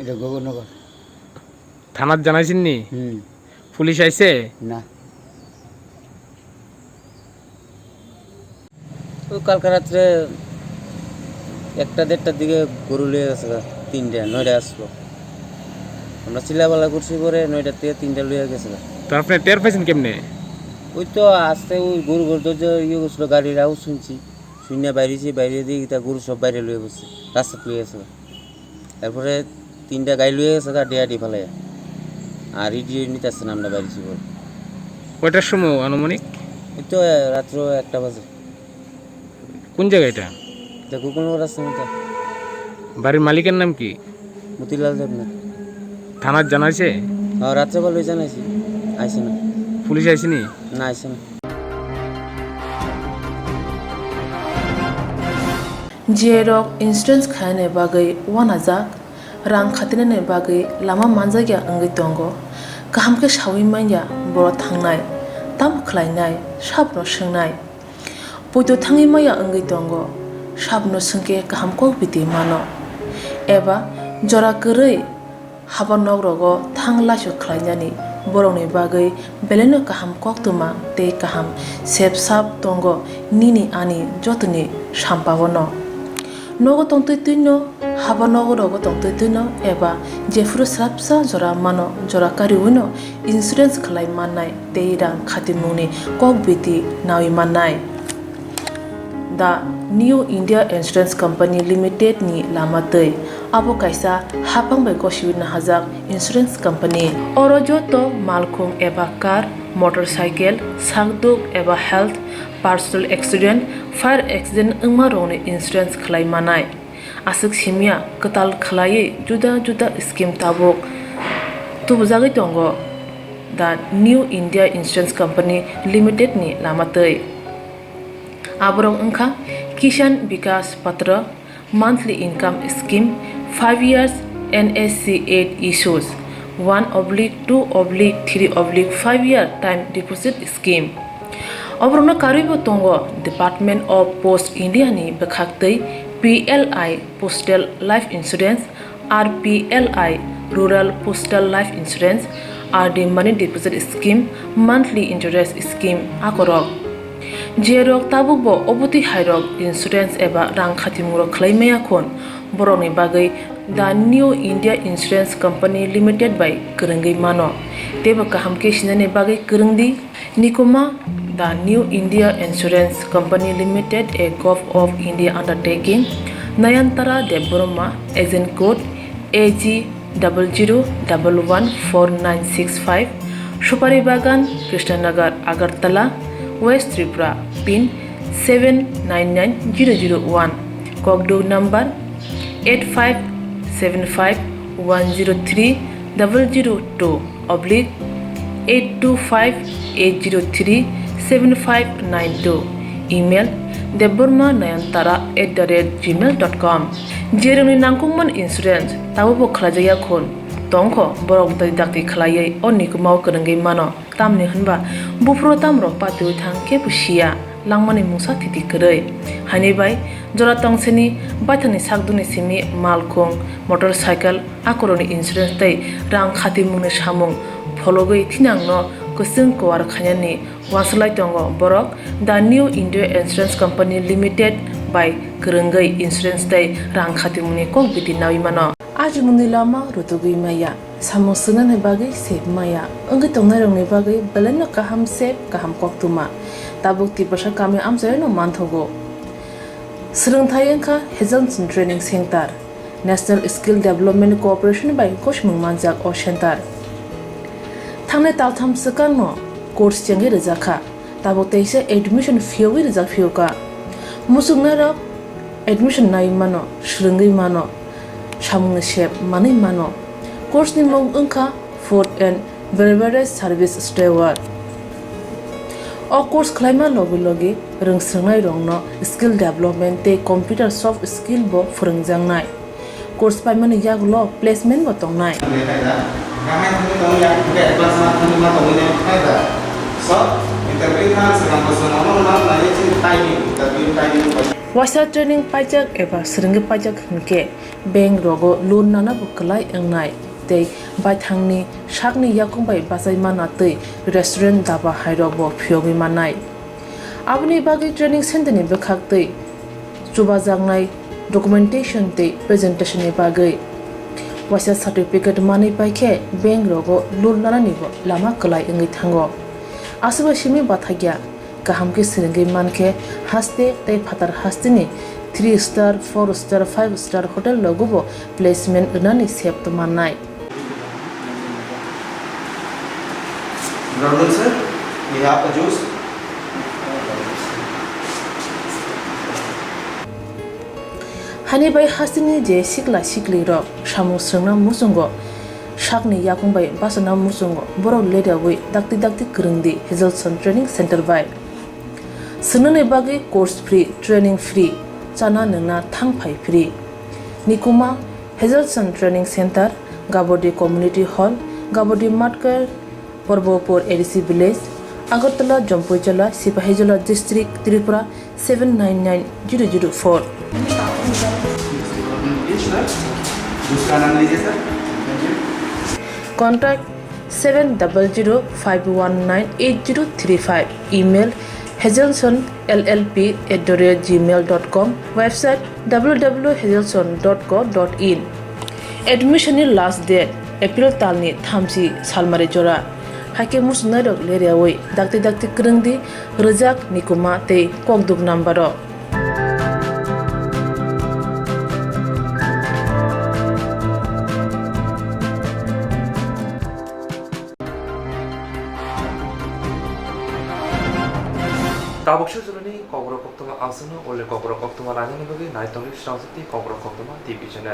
এটা গোকুলনগর। থানাত জানাইছেন নি? হুম। পুলিশ আইছে? না। ওই কালকে রাত্রে একটা দেড়টার দিকে গরু লইয়া গেছে গা, তিনটা, নয়টা আসলো। আমরা চিল্লাপাল্লা করছি পরে নয়টার থেকে তিনটা লইয়া গেছে গা। তো আপনি টের পাইছেন কেমনে? ওই তো আস্তে ওই গরু ঘর দরজা ইয়ে করছিল, গাড়ির আওয়াজ শুনছি, শুনে বাইরে যে বাইরে দিয়ে এটা গরু সব বাইরে লইয়া বসছে, রাস্তাত লইয়া গেছে গা। এরপরে তিনটা গাই লইয়া গেছে গা, ডিয়াডি ফালাইয়া। আর ইডিও নিতে আসছে না আমরা বাইরে ছিল। কয়টার সময় আনুমানিক? এই তো, এ, রাত্র একটা বাজে। কোন জায়গা এটা? এটা গোকুলনগর রাস্তা মতো। বাড়ির মালিকের নাম কি? মতিলাল দেবনাথ। থানাত জানাইছে? হ্যাঁ, রাত্রেবেলা জানাইছি। আইছে না। পুলিশ আইছে নি? না, আইছে না। J rok insurance khainai bagwi uanajak, rang khatinani bagwi lama manjakya wngwi tongo. Kaham khe saui manya borok thangnai, tamo khlainai, sabono swngnai. Poito thangwi manya wngwi tongo, sabono swngkhe kaham kok biti mano. Eba jora kwrwi haba nok rogo thang laisok khlainani borokni bagwi belaino kaham koktwma tei kaham sep sap tongo nini ani jotoni sampao no. Nogo tongtwi twino, haba nogo rogo tongtwi twino eba jephuru swrapsa jora mano, jora kariwino insurance khlai mannai tei rang khatimungni kok biti nawi mannai. The New India Insurance Company Limited ni lama twi. Abo kaisa haphang bai gosiwi nahajak insurance company. Oro joto malkhung eba car, motorcycle, sakduk eba health, personal accident, fire accident wngma rokni insurance khlai manai. Aswk simya kwtal khlaiwi juda juda scheme tabuk tubujagwi tongo the New India Insurance Company Limited ni lama twi. Aborok wngkha Kisan Vikas Patra, monthly income scheme, five years N S C eight issues, one oblique two oblique three oblique five year time deposit scheme. Oborokno karwibo tongo Department of Post India ni bwkhaktwi P L I Postal Life Insurance, R P L I Rural Postal Life Insurance, R D Money Deposit Scheme, Monthly Interest Scheme akorok. Jerok tabukbo obotwi hairok insurance eba rang khatimungrok khlai maya khun, borokni bagwi The New India Insurance Company Limited bai kwrwngwi mano. Teibo kaham khe sinani bagwi kwrwng di. Nikuma, The New India Insurance Company Limited, a Govt of India undertaking, Nayantara Debbarma, Agent Code A G double zero double one four nine six five, Supari Bagan, Krishnanagar, Agartala, West Tripura, pin seven nine nine zero zero one, Kokduk number eight five seven five one zero three double zero two oblique eight two five eight zero three seven five nine two, email debbarma nayantara at the rate gmail dot com. Jerwngni nangkukmani insurance tabukbo khlaijakya khun tongkho, borok dakti dakti khlaiwi o nikumao kwrwngwi mano. Tamni hwnba buphuru tamrok patiwi thang kebo siya, langmani mungsa thiti kwrwi. Haini bai jora tongsini baithangni sakdukni simi malkhung, motorcycle, akorokni insurance tei rang khatimungni samung phologwi thinangno kwchwng kuar khainani uansukhlai tongo borok The New India Insurance Company Limited bai kwrwngwi insurance tei rang khatimungni kok biti naui mano. Ajimungni lama rutugwi maya, samung swngnani bagwi sep maya, wngwi tongnairokni bagwi belaino kaham sep, kaham koktwma. Tabuk Tiprasa kami amchaino manthogo. Swrwngthai wngkha Hazelson Training Center, National Skill Development Corporation bai gosimung manjak o center. Thangnai taltham swkangno course chengwi rwjakha. Tabuk teisa admission phiyogwi rijak phiyokha. Muchungnairok admission naiwi mano, swrwngwi mano, samungni sep manwi mano. Course ni mung wngkha Food and Beverage Service Steward. O course khlaima logi logi rwngswrwngnairokno skill development tei computer soft skill bo phwrwngjaknai. Course paimani yagulo placement bo tongnai. Waisa training paijak eba swrwngwi paijak hwnkhe bank rogo loan nana bo kwlai wngnai tei baithangni sakni yakung bai bachai mana tei restaurant, daba hairok bo phiyogwi mannai. Aboni bagwi training center ni bwkhak tei chubajaknai documentation tei presentation ni bagwi waisa certificate manwi paikhe bank rogo loan lanani bo lama kwlai wngwi thango. Aswkbai simi bathakya kaham khe swrwngwi mankhe haste tei phatar hasteni three star, four star, five star hotel rogo bo placement rwnani sep tongmannai. Brother sir, we have a juice. Hani bai hasteni je sikla sikli rok samung swrwngna muchungo, sakni yakung bai bachana muchungo, borok ledawi dakti dakti kwrwngdi Hazelson Training Center bai. Swngnani bagwi course free, training free, chana nwngna thang phai free. Nikuma Hazelson Training Center, Gabodi Community Hall, Gabodi Matkar, Porbopur A D C Village, Agartala, Jampuijala, Sipahijola District, Tripura, seven nine nine zero zero four. Contact seven double zero five one nine eight zero three five. Email hazelson L L P at the rate gmail dot com. Website W W W hazelson dot co dot in. Admission ni last date April talni thamchi salmari jora. Haikhe muchungnairok leriawi dakti dakti kwrwngdi rwjak Nikuma tei kokduk number o. Tabuk sujurani kokrok koktwma aswkno ule kokrok koktwma lainani bagwi naitongwi Srangchakti kokrok koktwma T V channel.